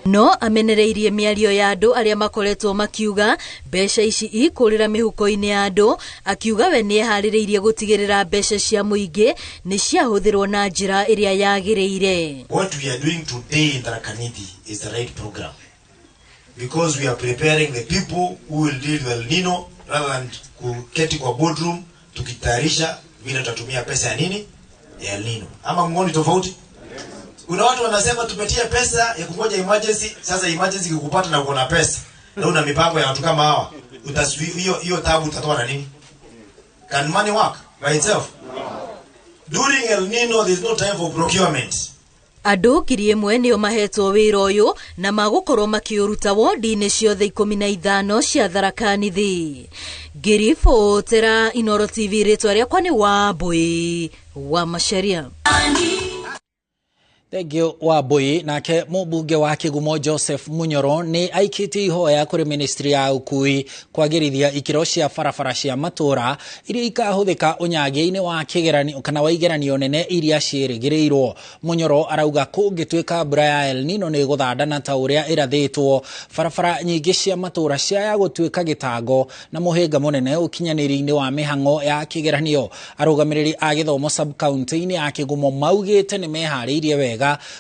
No amenereirie mĩario ya andũ arĩa makoretwo makiuga mbeca ici ikũrĩra mĩhuko-inĩ ya andũ, akiuga we nĩeharĩrĩirie gũtigĩrĩra mbeca cia mũingĩ nĩ ciahũthĩrwo na njĩra ĩrĩa yagĩrĩire. What we are doing today in Tharaka Nithi is the right program, because we are preparing the people who will deal with El Nino rather than kuketi kwa boardroom tukitayarisha vile tutatumia pesa ya nini ya El Nino. Ama mngoni tofauti? Kuna watu wanasema tumetia pesa ya kungoja emergency. Sasa emergency ikikupata na uko na pesa na una mipango ya watu kama hawa, hiyo tabu utatoa na nini? Can money work by itself? During El Nino there is no time for procurement. Andũ 1,000 nĩo mahetwo wĩra ũyũ na magũkorwo makĩũruta wondi-inĩ ciothe 15 cia Tharaka Nithi. Ngĩribotera Inooro TV, rĩtwa rĩakwa nĩ Wambui wa Macharia. Thengiũ Wambui. Nake mũmbunge wa Kĩgumo Joseph Munyoro nĩ aikĩtie ihoya kũrĩ ministry ya ũkui kwagĩrithia ikĩro cia barabara cia matũra iria ikahũthĩka ũnyagia-inĩ wa kĩgeranio kana wa igeranio nene iria ciĩrĩgĩrĩirwo. Munyoro arauga kũngĩtuĩka mbura ya El Nino nĩ ĩgũthandana ta ũrĩa ĩrathĩtwo, barabara nyingĩ cia matũra ciaya gũtuĩka gĩtango na mũhĩnga mũnene ũkinyanĩri-inĩ wa mĩhang'o ya kĩgeranio. Arũgamĩrĩri a gĩthomo sub-county-inĩ ya Kĩgumo maugĩte nĩ meharĩirie wega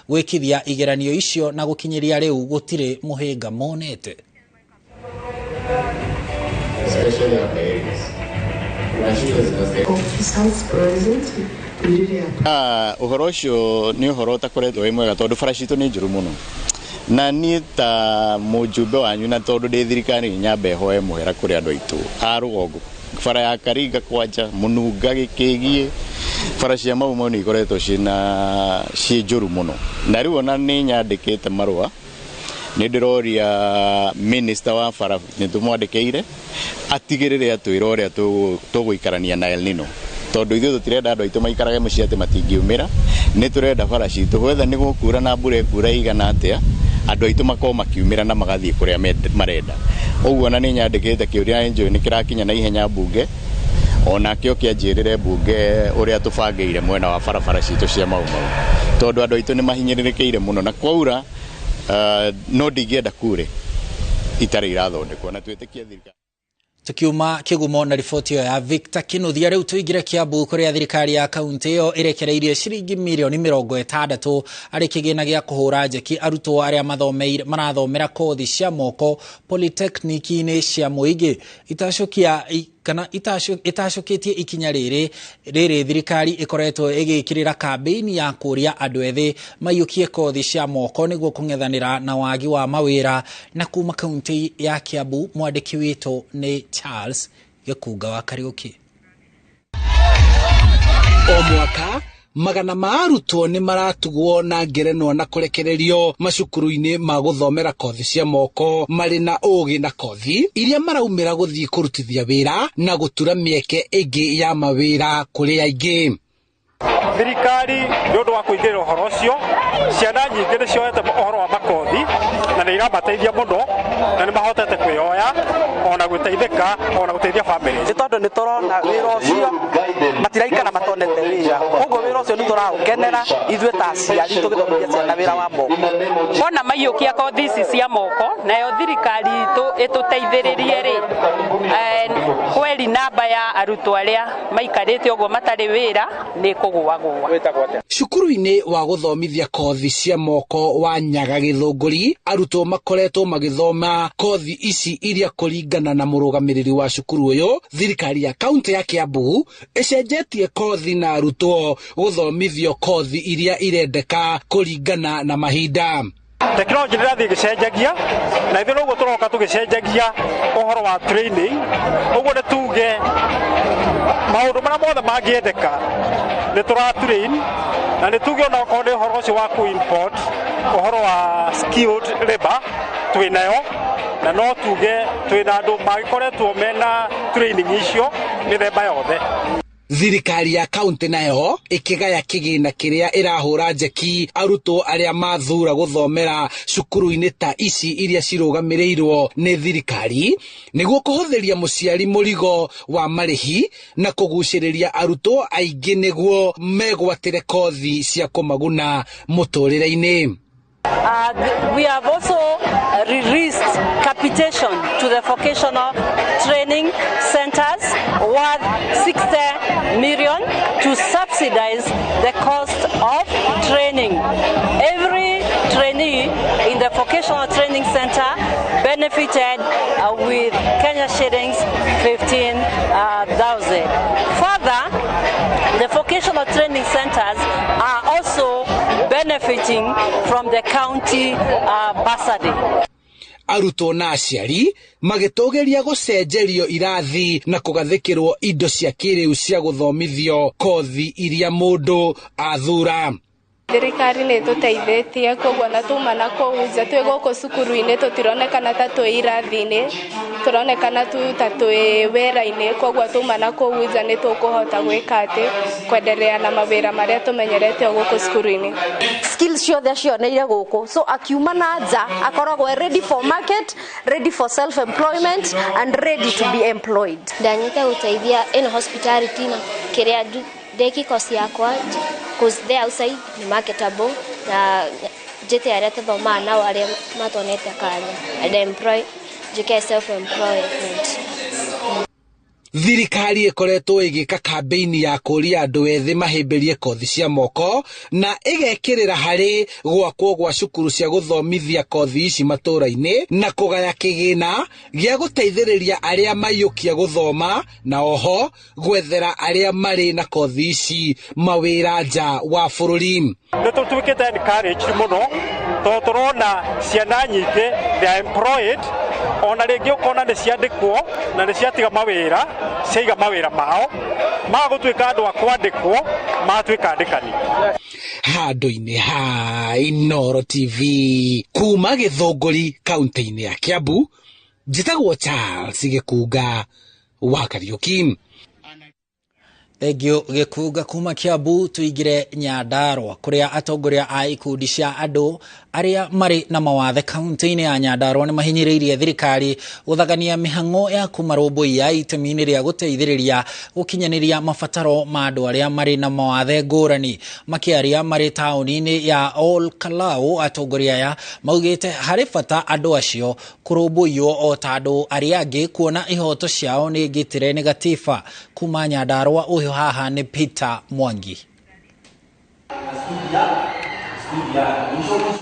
gwĩkithia igeranio icio na gũkinyĩria rĩu gũtirĩ mũhĩnga monete. Ũhoro ũcio nĩ ũhoro ũtakoretwo wĩ mwega tondũ bara citũ nĩ njũru mũno, na niĩ ta mũjumbe wanyu na tondũ ndĩ thirikari nyambe hoe mũhera kũrĩ andũ aitũ a rũgongo. Bara ya Karinga kwanja Mũnunga Gĩkĩgiĩ, bara cia Mau Mau nĩ ikoretwo ciĩ njũru mũno, na rĩu ona nĩ nyandĩkĩte marũa, nĩ ndĩroria minister wa bara, nĩ tũmwandĩkĩire atigĩrĩre atwĩre ũrĩa tũgũikarania na El Nino, tondũ ithuĩ tũtirenda andũ aitũ maikarage mũciĩ atĩ matingiumĩra. Nĩ tũrenda bara citũ gwetha nĩ gũkura na mbura ĩkura ĩigana atĩa, andũ aitũ makorwo makiumĩra na magathiĩ kũrĩa marenda. Ũguo na nĩ nyandĩkĩte kĩũria njũĩ nĩ kĩrakinya na ihenya mbunge, onake oke anjĩrĩre mbunge ũrĩa tũbangĩire mwena wa barabara citũ cia Mau Mau, tondũ andũ aitũ nĩ mahinyĩrĩrĩkĩire mũno na kwaura no ndingĩenda kure itarĩ irathondekwo na twĩtĩkie thirikari. Tukiuma Kĩgumo na riboti ĩyo ya Victor Kinuthia, rĩu tũingĩre Kiambu kũrĩa thirikari ya kaunti ĩyo ĩrekereirie ciringi mirioni 60 arĩ kĩgĩna gĩa kũhũra njeki arutwo arĩa marathomera kothi cia moko polytechnic-inĩ cia mũingĩ. Itacũkĩtie ikinya rĩrĩ thirikari ĩkoretwo ĩgĩkĩrĩra kambĩini ya kũria andũ ethĩ maiyũkie kothi cia moko nĩguo kũng'ethanĩra na wagi wa mawĩra. Na kuma kaunti ya Kiambu mwandĩki witũ nĩ Charles Gĩkunga wa Kariũki. O mwaka magana ma arutwo nĩ maratugwo na ngerenwa na kũrekererio macukuru-inĩ ma gũthomera kothi cia moko marĩ na ũgĩ na kothi iria maraumĩra gũthiĩ kũrutithia wĩra na gũtura mĩeke ĩngĩ ya mawĩra kũrĩ aingĩ. Thirikari nĩ ũndũ wa kũingĩrĩra ũhoro ũcio, ciana nyingĩ nĩ cioete ũhoro wa makothi na nĩ iramateithia mũno na nĩ mahotete kwĩyoya ona gũteithĩka ona gũteithia bamĩrĩ. Nĩ tondũ nĩ tũrona wĩra ũcio matiraikara matonete wĩra, koguo wĩra ũcio nĩ tũraũkenera ithuĩ ta aciari tũgĩthomithia ciana wĩra wa moko. Wona maiyũkia kothi ici cia moko nayo thirikari itũ ĩtũteithĩrĩrie rĩ, kweri namba ya arutwo arĩa maikarĩte ũguo matarĩ wĩra nĩ kũgũagũa. Cukuru-inĩ wa gũthomithia kothi cia moko wa Nyaga Gĩthũngũri, arutwo makoretwo magĩthoma kothi ici iria kũringana na mũrũgamĩrĩri wa cukuru ũyũ, thirikari ya kaunti ya Kiambu ĩcenjetie kothi na arutwo gũthomithio kothi iria irendeka kũringana na mahinda. Tekinoronjĩ nĩ ĩrathiĩ ĩgĩcenjagia na ithuĩ noguo tũroka tũgĩcenjagia ũhoro wa training, ũguo nĩ tuge maũndũ marĩa mothe mangĩendeka nĩ tũra train na nĩ tuge ona okorwo nĩ ũhoro ũcio wa kũ import ũhoro wa skilled labor twĩ nayo, na no tuge twĩna andũ magĩkoretwo mena training icio mĩthemba yothe. Thirikari ya kaunti nayo ĩkĩgaya kĩgĩna kĩrĩa ĩrahũra njeki arutwo arĩa mathura gũthomera cukuru-inĩ ta ici iria cirũgamĩrĩirwo nĩ thirikari nĩguo kũhũthĩria mũciari mũrigo wa marĩhi na kũgucĩrĩria arutwo aingĩ nĩguo megwatĩre kothi cia kũmaguna mũtũrĩre-inĩ. We have also released capitation to the vocational training centers worth 60 million to subsidize the cost of training. Every trainee in the vocational training center benefited with Kenya shillings 15,000. Further, the vocational training centers are also benefiting from the county bursary. Arutwo na aciari magĩtũgĩria gũcenjerio irathi na kũgathĩkĩrwo indo cia kĩrĩu cia gũthomithio kothi iria mũndũ athura. Thirikari nĩ ĩtũteithĩtie koguo na tuma na kũu nja twĩ gũkũ cukuru-inĩ tũtironekana ta twĩ irathi-inĩ, tũronekana tu ta twĩ wĩra-inĩ, koguo tuma na kũu nja nĩ tũkũhota gwĩka atĩ kwenderea na mawĩra marĩa tũmenyerete o gũkũ cukuru-inĩ. Skills ciothe acioneire gũkũ, so akiuma na nja akoragwo ready for market, ready for self employment and ready to be employed. Ndanyita gũteithia ĩno hospitality na kĩrĩa ndeki kosi yakwa, cause the outside ni marketable na njĩte arĩa tũthomaga nao arĩa matonete kanya and employ njĩke self employment. Thirikari ĩkoretwo ĩgĩka kambĩini ya kũria andũ ethĩ mahĩmbĩrie kothi cia moko na ĩgekĩrĩra harĩ gwakwo gwa cukuru cia gũthomithia kothi ici matũra-inĩ na kũgaya kĩgĩna gĩa gũteithĩrĩria arĩa maiyũkia gũthoma na oho gwethera arĩa marĩ na kothi ici mawĩra nja wa bũrũri. Nĩ tũtuĩkĩte encouraged mũno tondũ tũrona ciana nyingĩ they are employed, ona rĩngĩ ũkona nĩ ciandĩkwo na nĩ ciatiga mawĩra, ciaiga mawĩra mao magũtuĩka andũ a kwandĩkwo matuĩka andĩkani. Handũ-inĩ ha Inooro TV kuma Gĩthũngũri kaunti-inĩ ya Kiambu, njĩtagwo Charles Gĩkunga wa Kariũki. Thengio Gĩkunga kuma Kiambu. Tuingire Nyandarua kuria atongoria a ikundi cia andũ arĩa marĩ na mawathe kaunti-inĩ ya Nyandarua nĩ mahinyĩrĩirie thirikari gũthagania mĩhang'o ya kũmarũmbũiya itemi-inĩ rĩa gũteithĩrĩria gũkinyanĩria mabataro ma andũ arĩa marĩ na mawathe ngũrani. Makĩaria marĩ taũni-inĩ ya Ol Kalou, atongoria aya maugĩte harĩ bata andũ acio kũrũmbũiywo o ta andũ arĩa angĩ kuona ihoto ciao nĩ ngitĩre nĩ gatiba. Kuma Nyandarua ũyũ haha nĩ Peter Mwangi.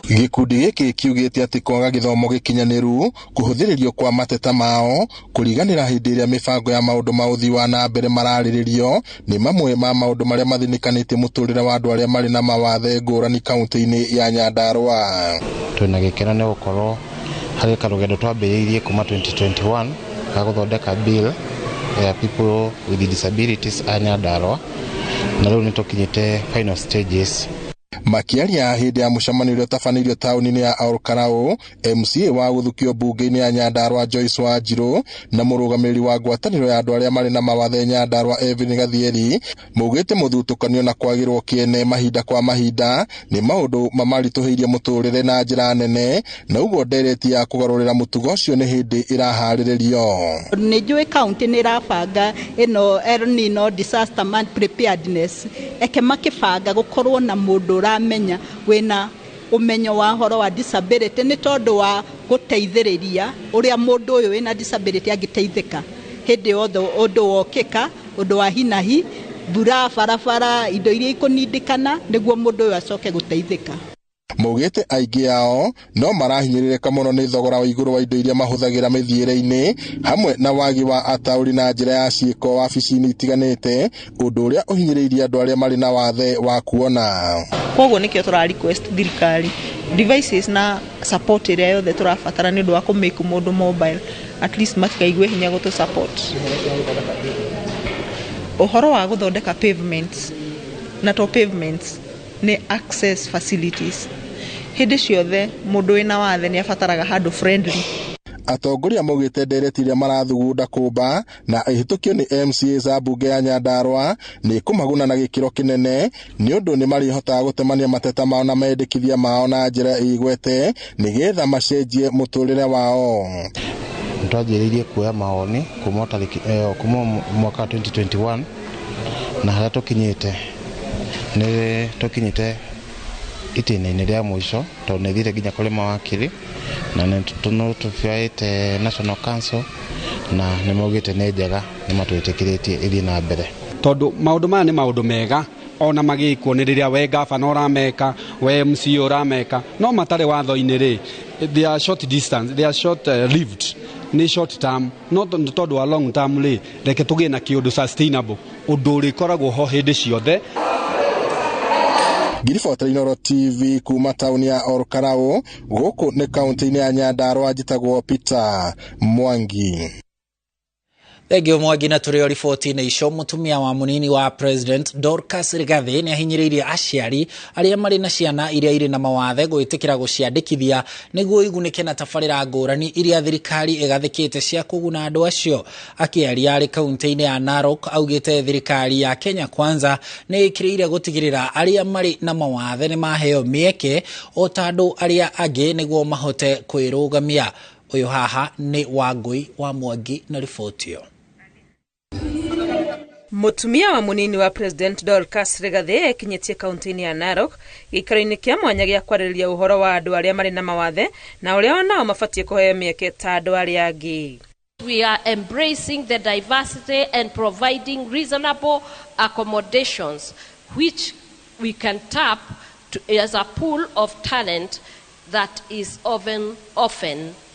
Gĩkundi gĩkĩ kiugĩte atĩ kwaga gĩthomo gĩkinyanĩru, kũhũthĩrĩrio kwa mateta mao, kũriganĩra hĩndĩ ĩrĩa mĩbango ya maũndũ ma ũthii wa na mbere mararĩrĩrio nĩ mamwe ma maũndũ marĩa mathĩnĩkanĩtie mũtũrĩre wa andũ arĩa marĩ na mawathe ngũrani kaunti-inĩ ya Nyandarua. Twĩna gĩkeno nĩ gũkorwo harĩ karũgendo twambĩrĩirie kuma 2021 ga gũthondeka bill ya people with disabilities a Nyandarua, na rĩu nĩ tũkinyĩte final stages. Makiaria hĩndĩ ya mũcemanio ũrĩa ũtabanĩirio taũni-inĩ ya Ol Kalou, MCA wa gũthukio mbunge-inĩ ya Nyandarua Joyce Wanjiru na mũrũgamĩrĩri wa ngwatanĩro ya andũ arĩa marĩ na mawathe Nyandarua Evelyn Gathieri maugĩte mũthutũkanio na kwagĩrwo kĩene mahinda kwa mahinda nĩ maũndũ mamaritũhĩirie mũtũrĩre na njĩra nene, na ũguo ndereti ya kũgarũrĩra mũtugo ũcio nĩ hĩndĩ ĩraharĩrĩrio. Nĩ njũĩ kaunti nĩ ĩrabanga ĩno El Nino disaster man preparedness, eke makĩbanga gũkorwo na mũndũ ũramenya wĩna ũmenyo wa horo wa disability nĩ tondũ wa gũteithĩrĩria ũrĩa mũndũ ũyũ wĩna disability angĩteithĩka hĩndĩ yothe ũndũ wokĩka, ũndũ wa hinahi, mbura, barabara, indo iria ikũnindĩkana nĩguo mũndũ ũyũ acoke gũteithĩka. Maugĩte aingĩ ao no marahinyĩrĩrĩka mũno nĩ thogora wa igũrũ wa indo iria mahũthagĩra mĩthiĩre-inĩ hamwe na wagi wa ataũri na njĩra ya ciĩko wabici-inĩ itiganĩte, ũndũ ũrĩa ũhinyĩrĩirie andũ arĩa marĩ na wathe wa kuona. Koguo nĩkĩo tũra request thirikari devices na support ĩrĩa yothe tũrabatara nĩ ũndũ wa kũ make mũndũ mobile, at least matikaigue hinya gũtũ support. Ũhoro wa gũthondeka pavements na to pavements nĩ access facilities. Hĩndĩ ciothe mũndũ wĩna wathe nĩ abataraga handũ friendly. Atongoria maugĩte ndereti iria marathugunda kũmba na ĩhĩtũkio nĩ MCAs a mbunge ya Nyandarua nĩ kũmaguna na gĩkĩro kĩnene nĩ ũndũ nĩ marĩhotaga gũtemania mateta mao na mendekithia mao na njĩra ĩigwete nĩgetha macenjie mũtũrĩre wao. Nĩtwanjĩrĩirie kuoya mawoni kuma tarĩki kuma mwaka 2021 na harĩa tũkinyĩte nĩ tũkinyĩte itĩna-inĩ rĩa mũico tondũ nĩ ĩthiĩte nginya kũrĩ mawakiri na nĩ tũbĩaĩte National Council na nĩ maugĩte nĩ njega nĩ matwĩtĩkĩrĩtie ĩthiĩ na mbere. Tondũ maũndũ maya nĩ maũndũ mega ona magĩkwo nĩ rĩrĩa we gavana ũrameka, we MCA ũrameka, no matarĩ watho-inĩ rĩ, they are short distance, they are short lived, nĩ short term, no tondũ wa long term rĩ, reke tũgĩe na kĩũndũ sustainable, ũndũ ũrĩkoragwo ho hĩndĩ ciothe. Ngiribotera Inooro TV kuma taũni ya Olkalou gũkũ nĩ kaunti-inĩ ya Nyandarua, njĩtagwo Peter Mwangi. Thengio Mwangi. Na tũrĩ o riboti-inĩ icio, mũtumia wa mũnini wa President Dorcas Rigathi nĩ ahinyĩrĩirie aciari arĩa marĩ na ciana iria irĩ na mawathe gwĩtĩkĩra gũciandĩkithia nĩguo igunĩke na tabarĩra ngũrani iria thirikari ĩgathĩkĩte cia kũguna andũ acio. Akĩaria arĩ kaunti-inĩ ya Narok, augĩte thirikari ya Kenya Kwanza nĩ ĩkĩrĩire gũtigĩrĩra arĩa marĩ na mawathe nĩ maheo mĩeke o ta andũ arĩa angĩ nĩguo mahote kwĩrũgamia. Ũyũ haha nĩ Wangũi wa Mwangi na riboti ĩyo. Mũtumia wa mũnini wa President Dorcas Rigathi ekinyĩtie kaunti-inĩ ya Narok gĩikaro-inĩ kĩa mwanya gĩa kwarĩrĩria ũhoro wa andũ arĩa marĩ na mawathe na ũrĩa onao mabatiĩ kũheo mĩeke ta andũ arĩa angĩ. We are embracing the diversity and providing reasonable accommodations which we can tap to, as a pool of talent that is often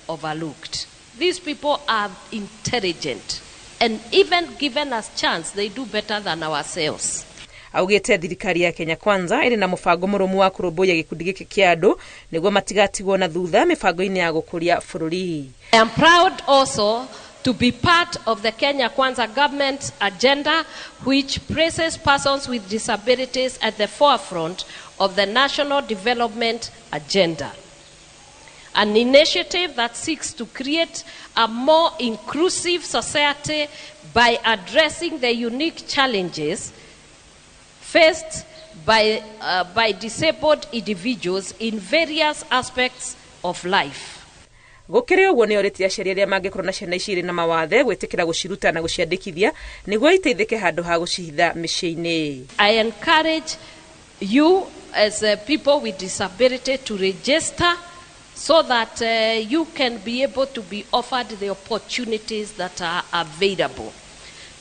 overlooked. These people are intelligent, and even given us chance, they do better than ourselves. Augĩte thirikari ya Kenya Kwanza ĩrĩ na mũbango mũrũmu wa kũrũmbũiya gĩkundi gĩkĩ kĩa andũ nĩguo matigatigwo na thutha mĩbango-inĩ ya gũkũria bũrũri. I am proud also to be part of the Kenya Kwanza government agenda, which places persons with disabilities at the forefront of the national development agenda. An initiative that seeks to create a more inclusive society by addressing the unique challenges faced by disabled individuals in various aspects of life. Gũkĩrĩ ũguo nĩ orĩtie aciari arĩa mangĩkorwo na ciana ici irĩ na mawathe gwĩtĩkĩra gũciruta na gũciandĩkithia nĩguo iteithĩke handũ ha gũcihitha mĩciĩ-inĩ. I encourage you as people with disability to register so that you can be able to be offered the opportunities that are available.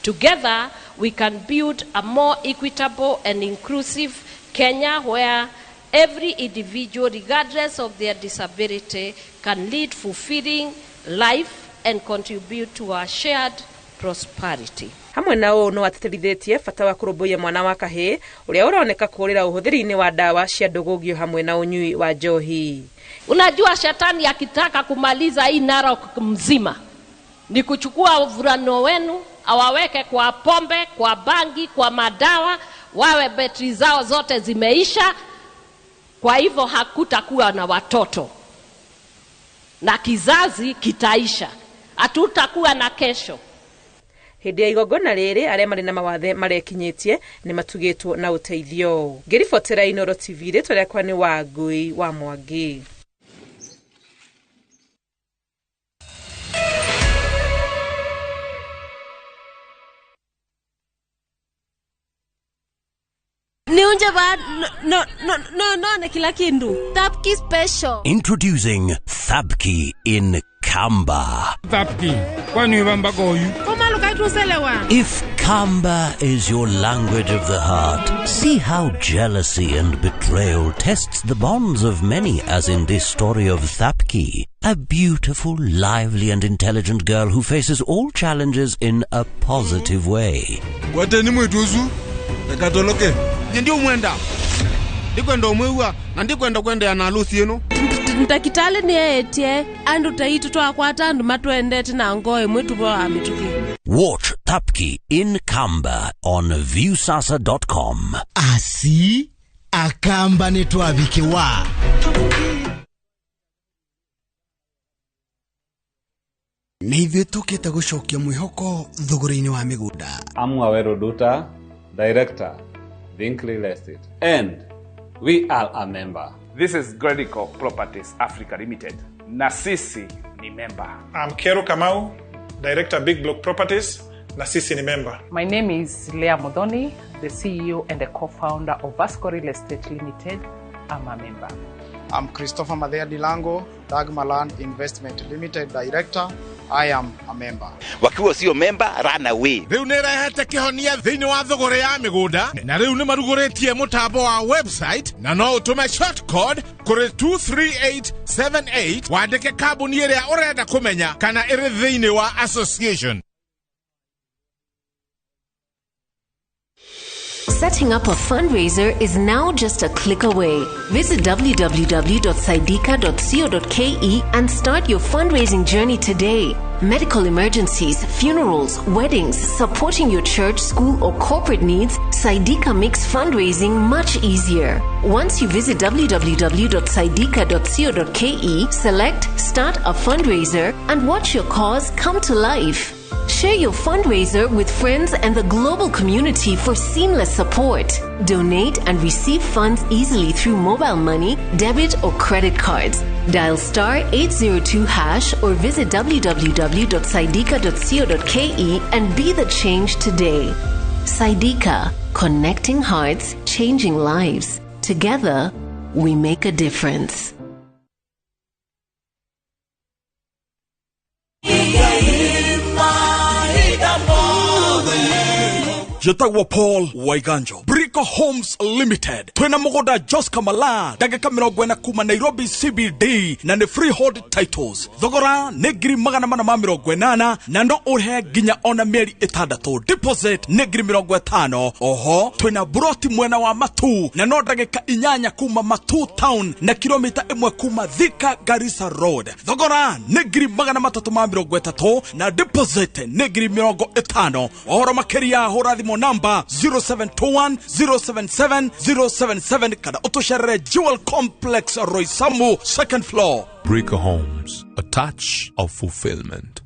Together, we can build a more equitable and inclusive Kenya where every individual, regardless of their disability, can lead fulfilling life and contribute to our shared prosperity. Hamwe na ũũ no atĩtĩrithĩtie bata wa kũrũmbũiya mwana wa kahĩĩ ũrĩa ũroneka kũũrĩra ũhũthĩri-inĩ wa ndawa cia ndũgũgio hamwe na ũnyui wa njohi. Unajua, shetani akitaka kumaliza hii Narok mzima ni kuchukua wavulana wenu awaweke kwa pombe, kwa bangi, kwa madawa, wawe betri zao zote zimeisha. Kwa hivyo hakutakuwa na watoto na kizazi kitaisha, hatutakuwa na kesho. Hĩndĩ ya igongona rĩrĩ arĩa marĩ na mawathe marekinyĩtie nĩ matugĩtwo na ũteithio. Ngĩribotera Inooro TV, rĩtwa rĩakwa nĩ Wangũi wa Mwangi. Niunje ba no no no no na kila kindu. Thapki special. Introducing Thapki in Kamba. Thapki, kwani ubamba goyu? If Kamba is your language of the heart, see how jealousy and betrayal tests the bonds of many, as in this story of Thapki, a beautiful, lively and intelligent girl who faces all challenges in a positive way. Kwateni mwituzu, ekatoloke. Ndio mwenda. Ndikwenda umwewa na ndikwenda kwenda na harusi yenu. Ntakitale ni etie andu taitu twakwata andu matwendete na ngoe mwitu wa mituki. Watch Thapki in Kamba on viewsasa.com. Asi akamba ni twabike wa. Nĩ ithuĩ tũkĩte gũcokia mwĩhoko thũgũrĩ-inĩ wa mĩgũnda. I'm Waweru Duta, Director, Think Real Estate, and we are a member. This is Gredico Properties Africa Limited, na sisi ni member. I'm Kero Kamau, Director Big Block Properties, na sisi ni member. My name is Leah Modoni, the CEO and the co-founder of Vasco Real Estate Limited. I'm a member. I'm Christopher Madea Dilango, Dagmaland Investment Limited Director. I am a member. Wakiwa sio member, run away. Rĩu nĩ ĩrehete kĩhonia thĩinĩ wa thũgũrĩ ya mĩgũnda na rĩu nĩ marugũrĩtie mũtambo wa website na no ũtũme short code kũrĩ 23878 wandĩke kambuni ĩrĩa ũrenda kũmenya kana ĩrĩ thĩinĩ wa association. Setting up a fundraiser is now just a click away. Visit www.saidika.co.ke and start your fundraising journey today. Medical emergencies, funerals, weddings, supporting your church, school, or corporate needs, Saidika makes fundraising much easier. Once you visit www.saidika.co.ke, select Start a Fundraiser and watch your cause come to life. Share your fundraiser with friends and the global community for seamless support. Donate and receive funds easily through mobile money, debit, or credit cards. Dial star 802 hash or visit www.saidika.co.ke and be the change today. Saidika, connecting hearts, changing lives. Together, we make a difference. Njĩtagwo Paul Waiganjo, Brico Homes Limited. Twĩna mũgũnda Jos Kamala, ndagĩka 40 kuma Nairobi CBD, na nĩ freehold titles. Thogora nĩ 480,000 na no ũrĩhe nginya ona mĩeri 6. Deposit nĩ 50,000. Oho twĩna buroti mwena wa Matu na no ndagĩka 8 kuma Matu town na kilomita 1 kuma Thika Garissa Road. Thogora nĩ 330,000 na deposit nĩ 50,000. Ũhoro makĩria hũra thimũ namba 0721 077 077 kana ũtũcerere Jewel Complex Roysambu second floor. Breaker Homes, a touch of fulfillment.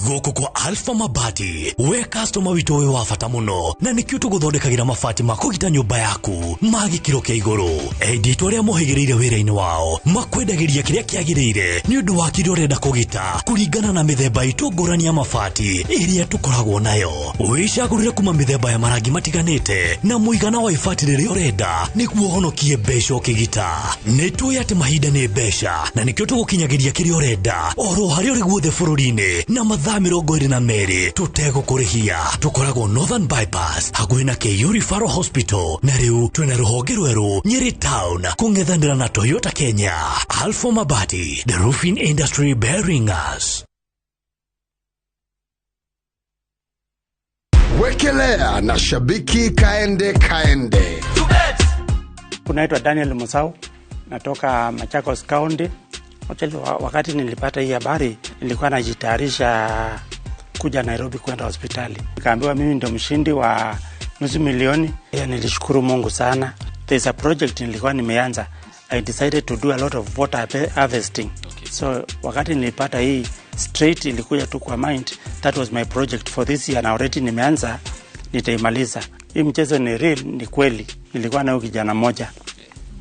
Gũkũ kwa Alpha Mabati, we customer witũ wĩ wa bata mũno na nĩkĩo tũgũthondekagĩra mabati ma kũgita nyũmba yaku ma gĩkĩro kĩa igũrũ. Endia aitũ arĩa mohĩgĩrĩire wĩra-inĩ wao makwendagĩria kĩrĩa kĩagĩrĩire nĩ ũndũ wa kĩrĩa ũrenda kũgita kũringana na mĩthemba itũ ngũrani ya mabati ĩrĩa tũkoragwo nayo. Wĩcagũrĩre kuma mĩthemba ya marangi matiganĩte na mũigana wa ibati rĩrĩa ũrenda nĩguo ũhonokie mbeca ũkĩgita. Nĩ tũĩ atĩ mahinda nĩ mbeca na nĩkĩo tũgũkinyagĩria kĩrĩa ũrenda oro harĩa ũrĩ guothe bũrũri-inĩ na mathaa 22 tũtegũkũrĩhia. Tũkoragwo Northern Bypass hakuhĩ na KU Referral Hospital na rĩu twĩna rũhonge rwerũ Nyeri Town kũng'ethanĩra na Toyota Kenya. Alpha Mabati, the roofing industry bearing us. Wekelea na shabiki kaende kaende. Unaitwa Daniel Musau, natoka Machakos County. Wakati nilipata hii habari, nilikuwa najitayarisha kuja Nairobi kwenda hospitali. Nikaambiwa mimi ndo mshindi wa 500,000. Nilishukuru Mungu sana. There's a project nilikuwa nimeanza. I decided to do a lot of water harvesting. Okay. So wakati nilipata hii straight ilikuja tu kwa mind. That was my project for this year na already nimeanza, nitaimaliza. Hii mchezo ni real, ni kweli. Nilikuwa na kijana mmoja.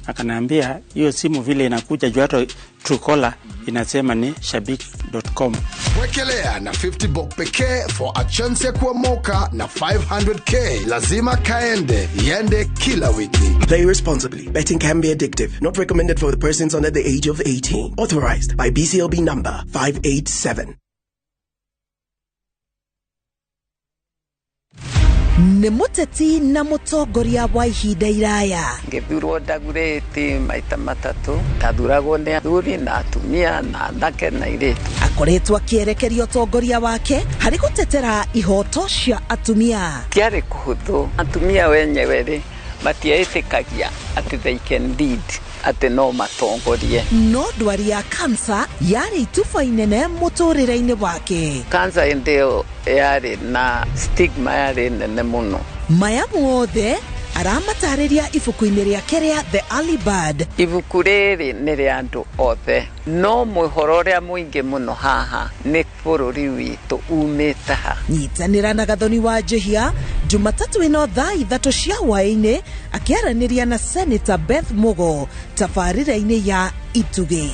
Akaniambia hiyo simu vile inakuja juu hata Truecaller inasema ni shabiki.com. Wekelea na 50 bob pekee for a chance ya kuomoka na 500k. Lazima kaende, iende kila wiki. Play responsibly. Betting can be addictive. Not recommended for the persons under the age of 18. Authorized by BCLB number 587. Nĩ mũteti na mũtongoria wa ihinda iraya. Ngĩthurwo ndagurĩti maita matatũ, ndathuragwo nĩ athuri na atumia na anake na airĩtu. Akoretwo akĩerekeria ũtongoria wake harĩ gũtetera ihoto cia atumia. Tiarĩ kũhũthũ, atumia wenyewe rĩ matietĩkagia atĩ they can lead, atĩ no matongorie. No ndwari ya kansa yarĩ ituba inene mũtũrĩre-inĩ wake. Kansa hĩndĩ ĩyo yarĩ na stigma yarĩ nene mũno. Maya mothe Aramatarĩria ibuku-inĩ rĩake rĩa The Early Bird. Ibuku rĩrĩ nĩ rĩa andũ othe, no mũhoro ũrĩa mũingĩ mũno haha nĩ bũrũri witũ umĩte ha. Nyitanĩra na Gathoni wa Njihia Jumatatũ ĩno thaa 3 cia hwaĩ-inĩ akĩaranĩria na Senator Beth Mugo tabarĩra-inĩ ya Itugĩ.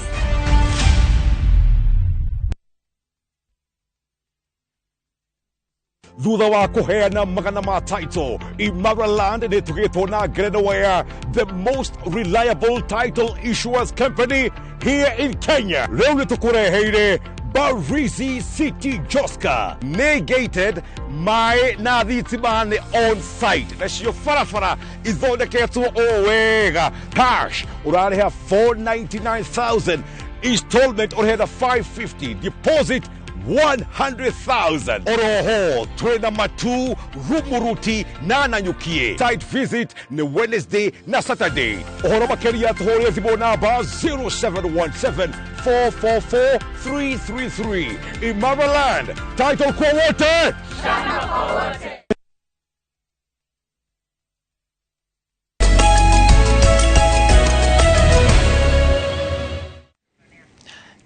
Thutha wa kuheana magana ma title, Imara Land nĩ tũgĩtwo na ngerenwa ya the most reliable title issuers company here in Kenya. Rĩu nĩ tũkũreheire Barizi City Joska. Nĩ gated, maĩ na thitima nĩ on site, nacio barabara ithondeketwo o wega. Cash ũrarĩha 499,000, installment ũrĩhena 550, deposit 100,000. Oroho twena Matu, Rumuruti na Nanyukie. Site visit ni Wednesday na Saturday. Ũhoro makĩria tũhũrĩre thimũ namba 0717 444 333. Imara Land, title kwa wote. Shamba kwa wote.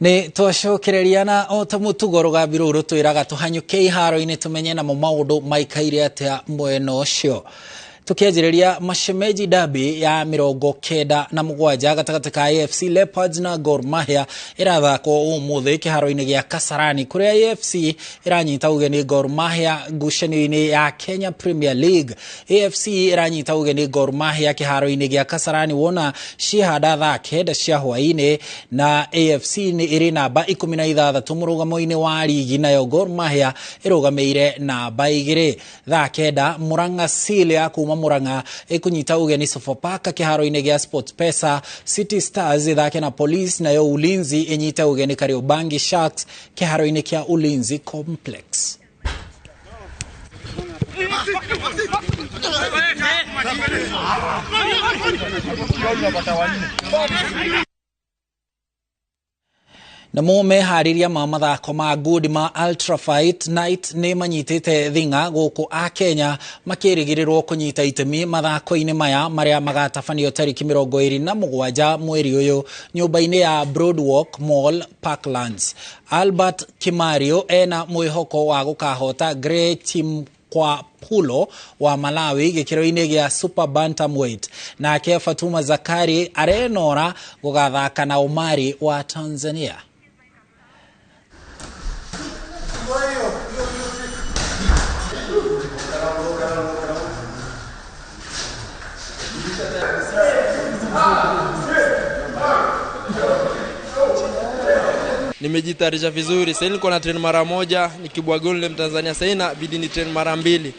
Nĩ twacokereria na o ta mũtugo rũgambi rũrũ rũtwĩraga tũhanyũke iharo-inĩ tũmenye namo maũndũ maikaire atĩa mwena ũcio. Tukianjĩrĩria mashemeji derby ya 97 gatagatĩ ka AFC Leopards na Gor Mahia ĩrathakwo ũmũthĩ kĩharo-inĩ gĩa Kasarani kũrĩa AFC ĩranyita ũgeni Gor Mahia ngucanio-inĩ ya Kenya Premier League. AFC ĩranyita ũgeni Gor Mahia kĩharo-inĩ gĩa Kasarani wona ciĩhanda thaa 9 cia hwaĩ-inĩ, na AFC nĩ ĩrĩ namba 16 mũrũgamo-inĩ wa ligi, nayo Gor Mahia ĩrũgamĩire namba 2. Thaa 9 Murang'a Seal ya kuma Murang'a ĩkũnyita ũgeni Sofapaka kĩharo-inĩ gĩa SportPesa. City Stars ĩthake na Police, nayo Ulinzi ĩnyite ũgeni Kariobangi Sharks kĩharo-inĩ kĩa Ulinzi Complex. Namo meharĩria ma mathako ma ngundi ma Ultra Fight Night nĩ manyitĩte thing'a gũkũ a Kenya makĩrĩgĩrĩrwo kũnyita itemi mathako-inĩ maya marĩa magatabanio tarĩki 27 mweri ũyũ nyũmba-inĩ ya Broadwalk Mall Parklands. Albert Kimario ena mwĩhoko wa gũkahota Grey Team kwa Pulo wa Malawi gĩkĩro-inĩ gĩa Super Bantamweight, nake Fatuma Zakari arenora gũgathaka na Omari wa Tanzania. Nimejitayarisha vizuri. Sasa nilikuwa na train mara moja nikibwa goli Mtanzania, sasa inabidi ni train mara mbili.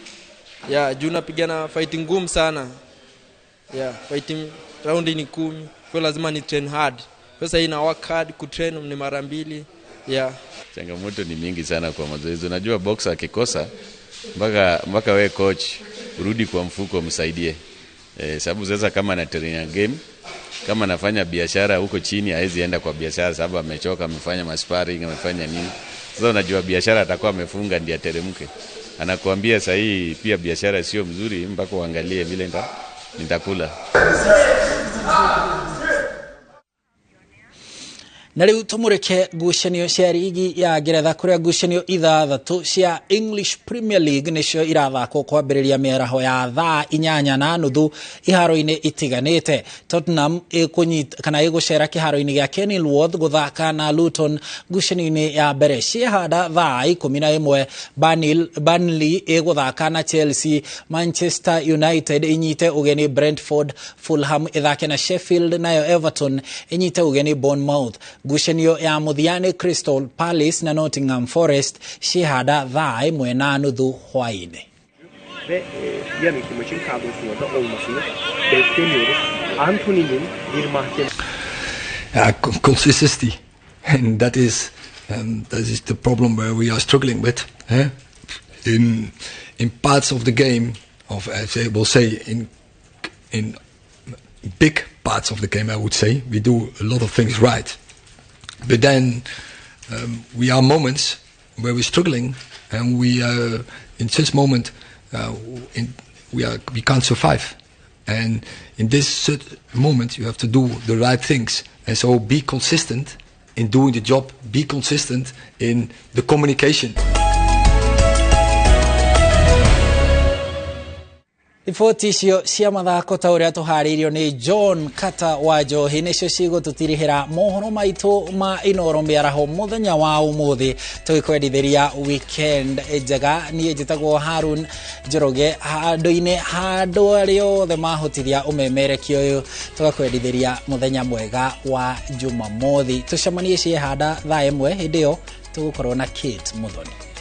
Ya juu napigana fighting ngumu sana. Ya fighting round ni 10. Kwa lazima ni train hard. Sasa ina work hard kutrain ni mara mbili. Ya changamoto ni mingi sana kwa mazoezi. Unajua boxer akikosa mpaka wewe coach urudi kwa mfuko msaidie. Sababu sasa kama ana train game, kama anafanya biashara huko chini haezi enda kwa biashara sababu amechoka, amefanya masparring, amefanya nini. Sasa unajua biashara atakuwa amefunga ndiye ateremke. Anakuambia sasa hii pia biashara sio mzuri mpaka uangalie vile nitakula. Na rĩu tũmũrĩke ngucanio cia rigi ya Ngeretha kũrĩa ngucanio 6 cia English Premier League nĩcio irathakwo kwambĩrĩria mĩaraho ya thaa 8:30 iharo-inĩ itiganĩte. Tottenham ĩgũcera kĩharo-inĩ gĩa Kenilworth gũthaka na Luton ngucanio-inĩ ya mbere. Ciehanda thaa 11 Burnley ĩgũthaka na Chelsea, Manchester United ĩnyite ũgeni Brentford, Fulham ĩthake na Sheffield, nayo Everton ĩnyite ũgeni Bournemouth. Ngucanio ya mũthia nĩ Crystal Palace na Nottingham Forest ciehanda thaa 1:30 hwaĩ-inĩ. Ve yarınki maçın kadrosunda da olmasını beklemiyoruz. Antony'nin bir mahkeme... Yeah, consistency, and that is the problem where we are struggling with. Eh? In parts of the game, of as I will say, in big parts of the game, I would say we do a lot of things right. But then we are moments where we're struggling, and we in such moment we can't survive. And in this certain moment, you have to do the right things. And so be consistent in doing the job, be consistent in the communication. Riboti icio cia mathako ta ũrĩa tũharĩirio nĩ John Kata wa Njohi nĩcio cigũtũtirihĩra mohoro maitũ ma Inoro mĩaraho mũthenya wa ũmũthĩ, tũgĩkwendithĩria weekend njega. Niĩ njĩtagwo Harun Njoroge, handũ-inĩ handũ arĩa othe mahotithia ũmemerekia ũyũ, tũgakwendithĩria mũthenya mwega wa Jumamothi. Tũcemanie ciehanda thaa 1, hĩndĩ ĩyo tũgũkorwo na Kate Muthoni.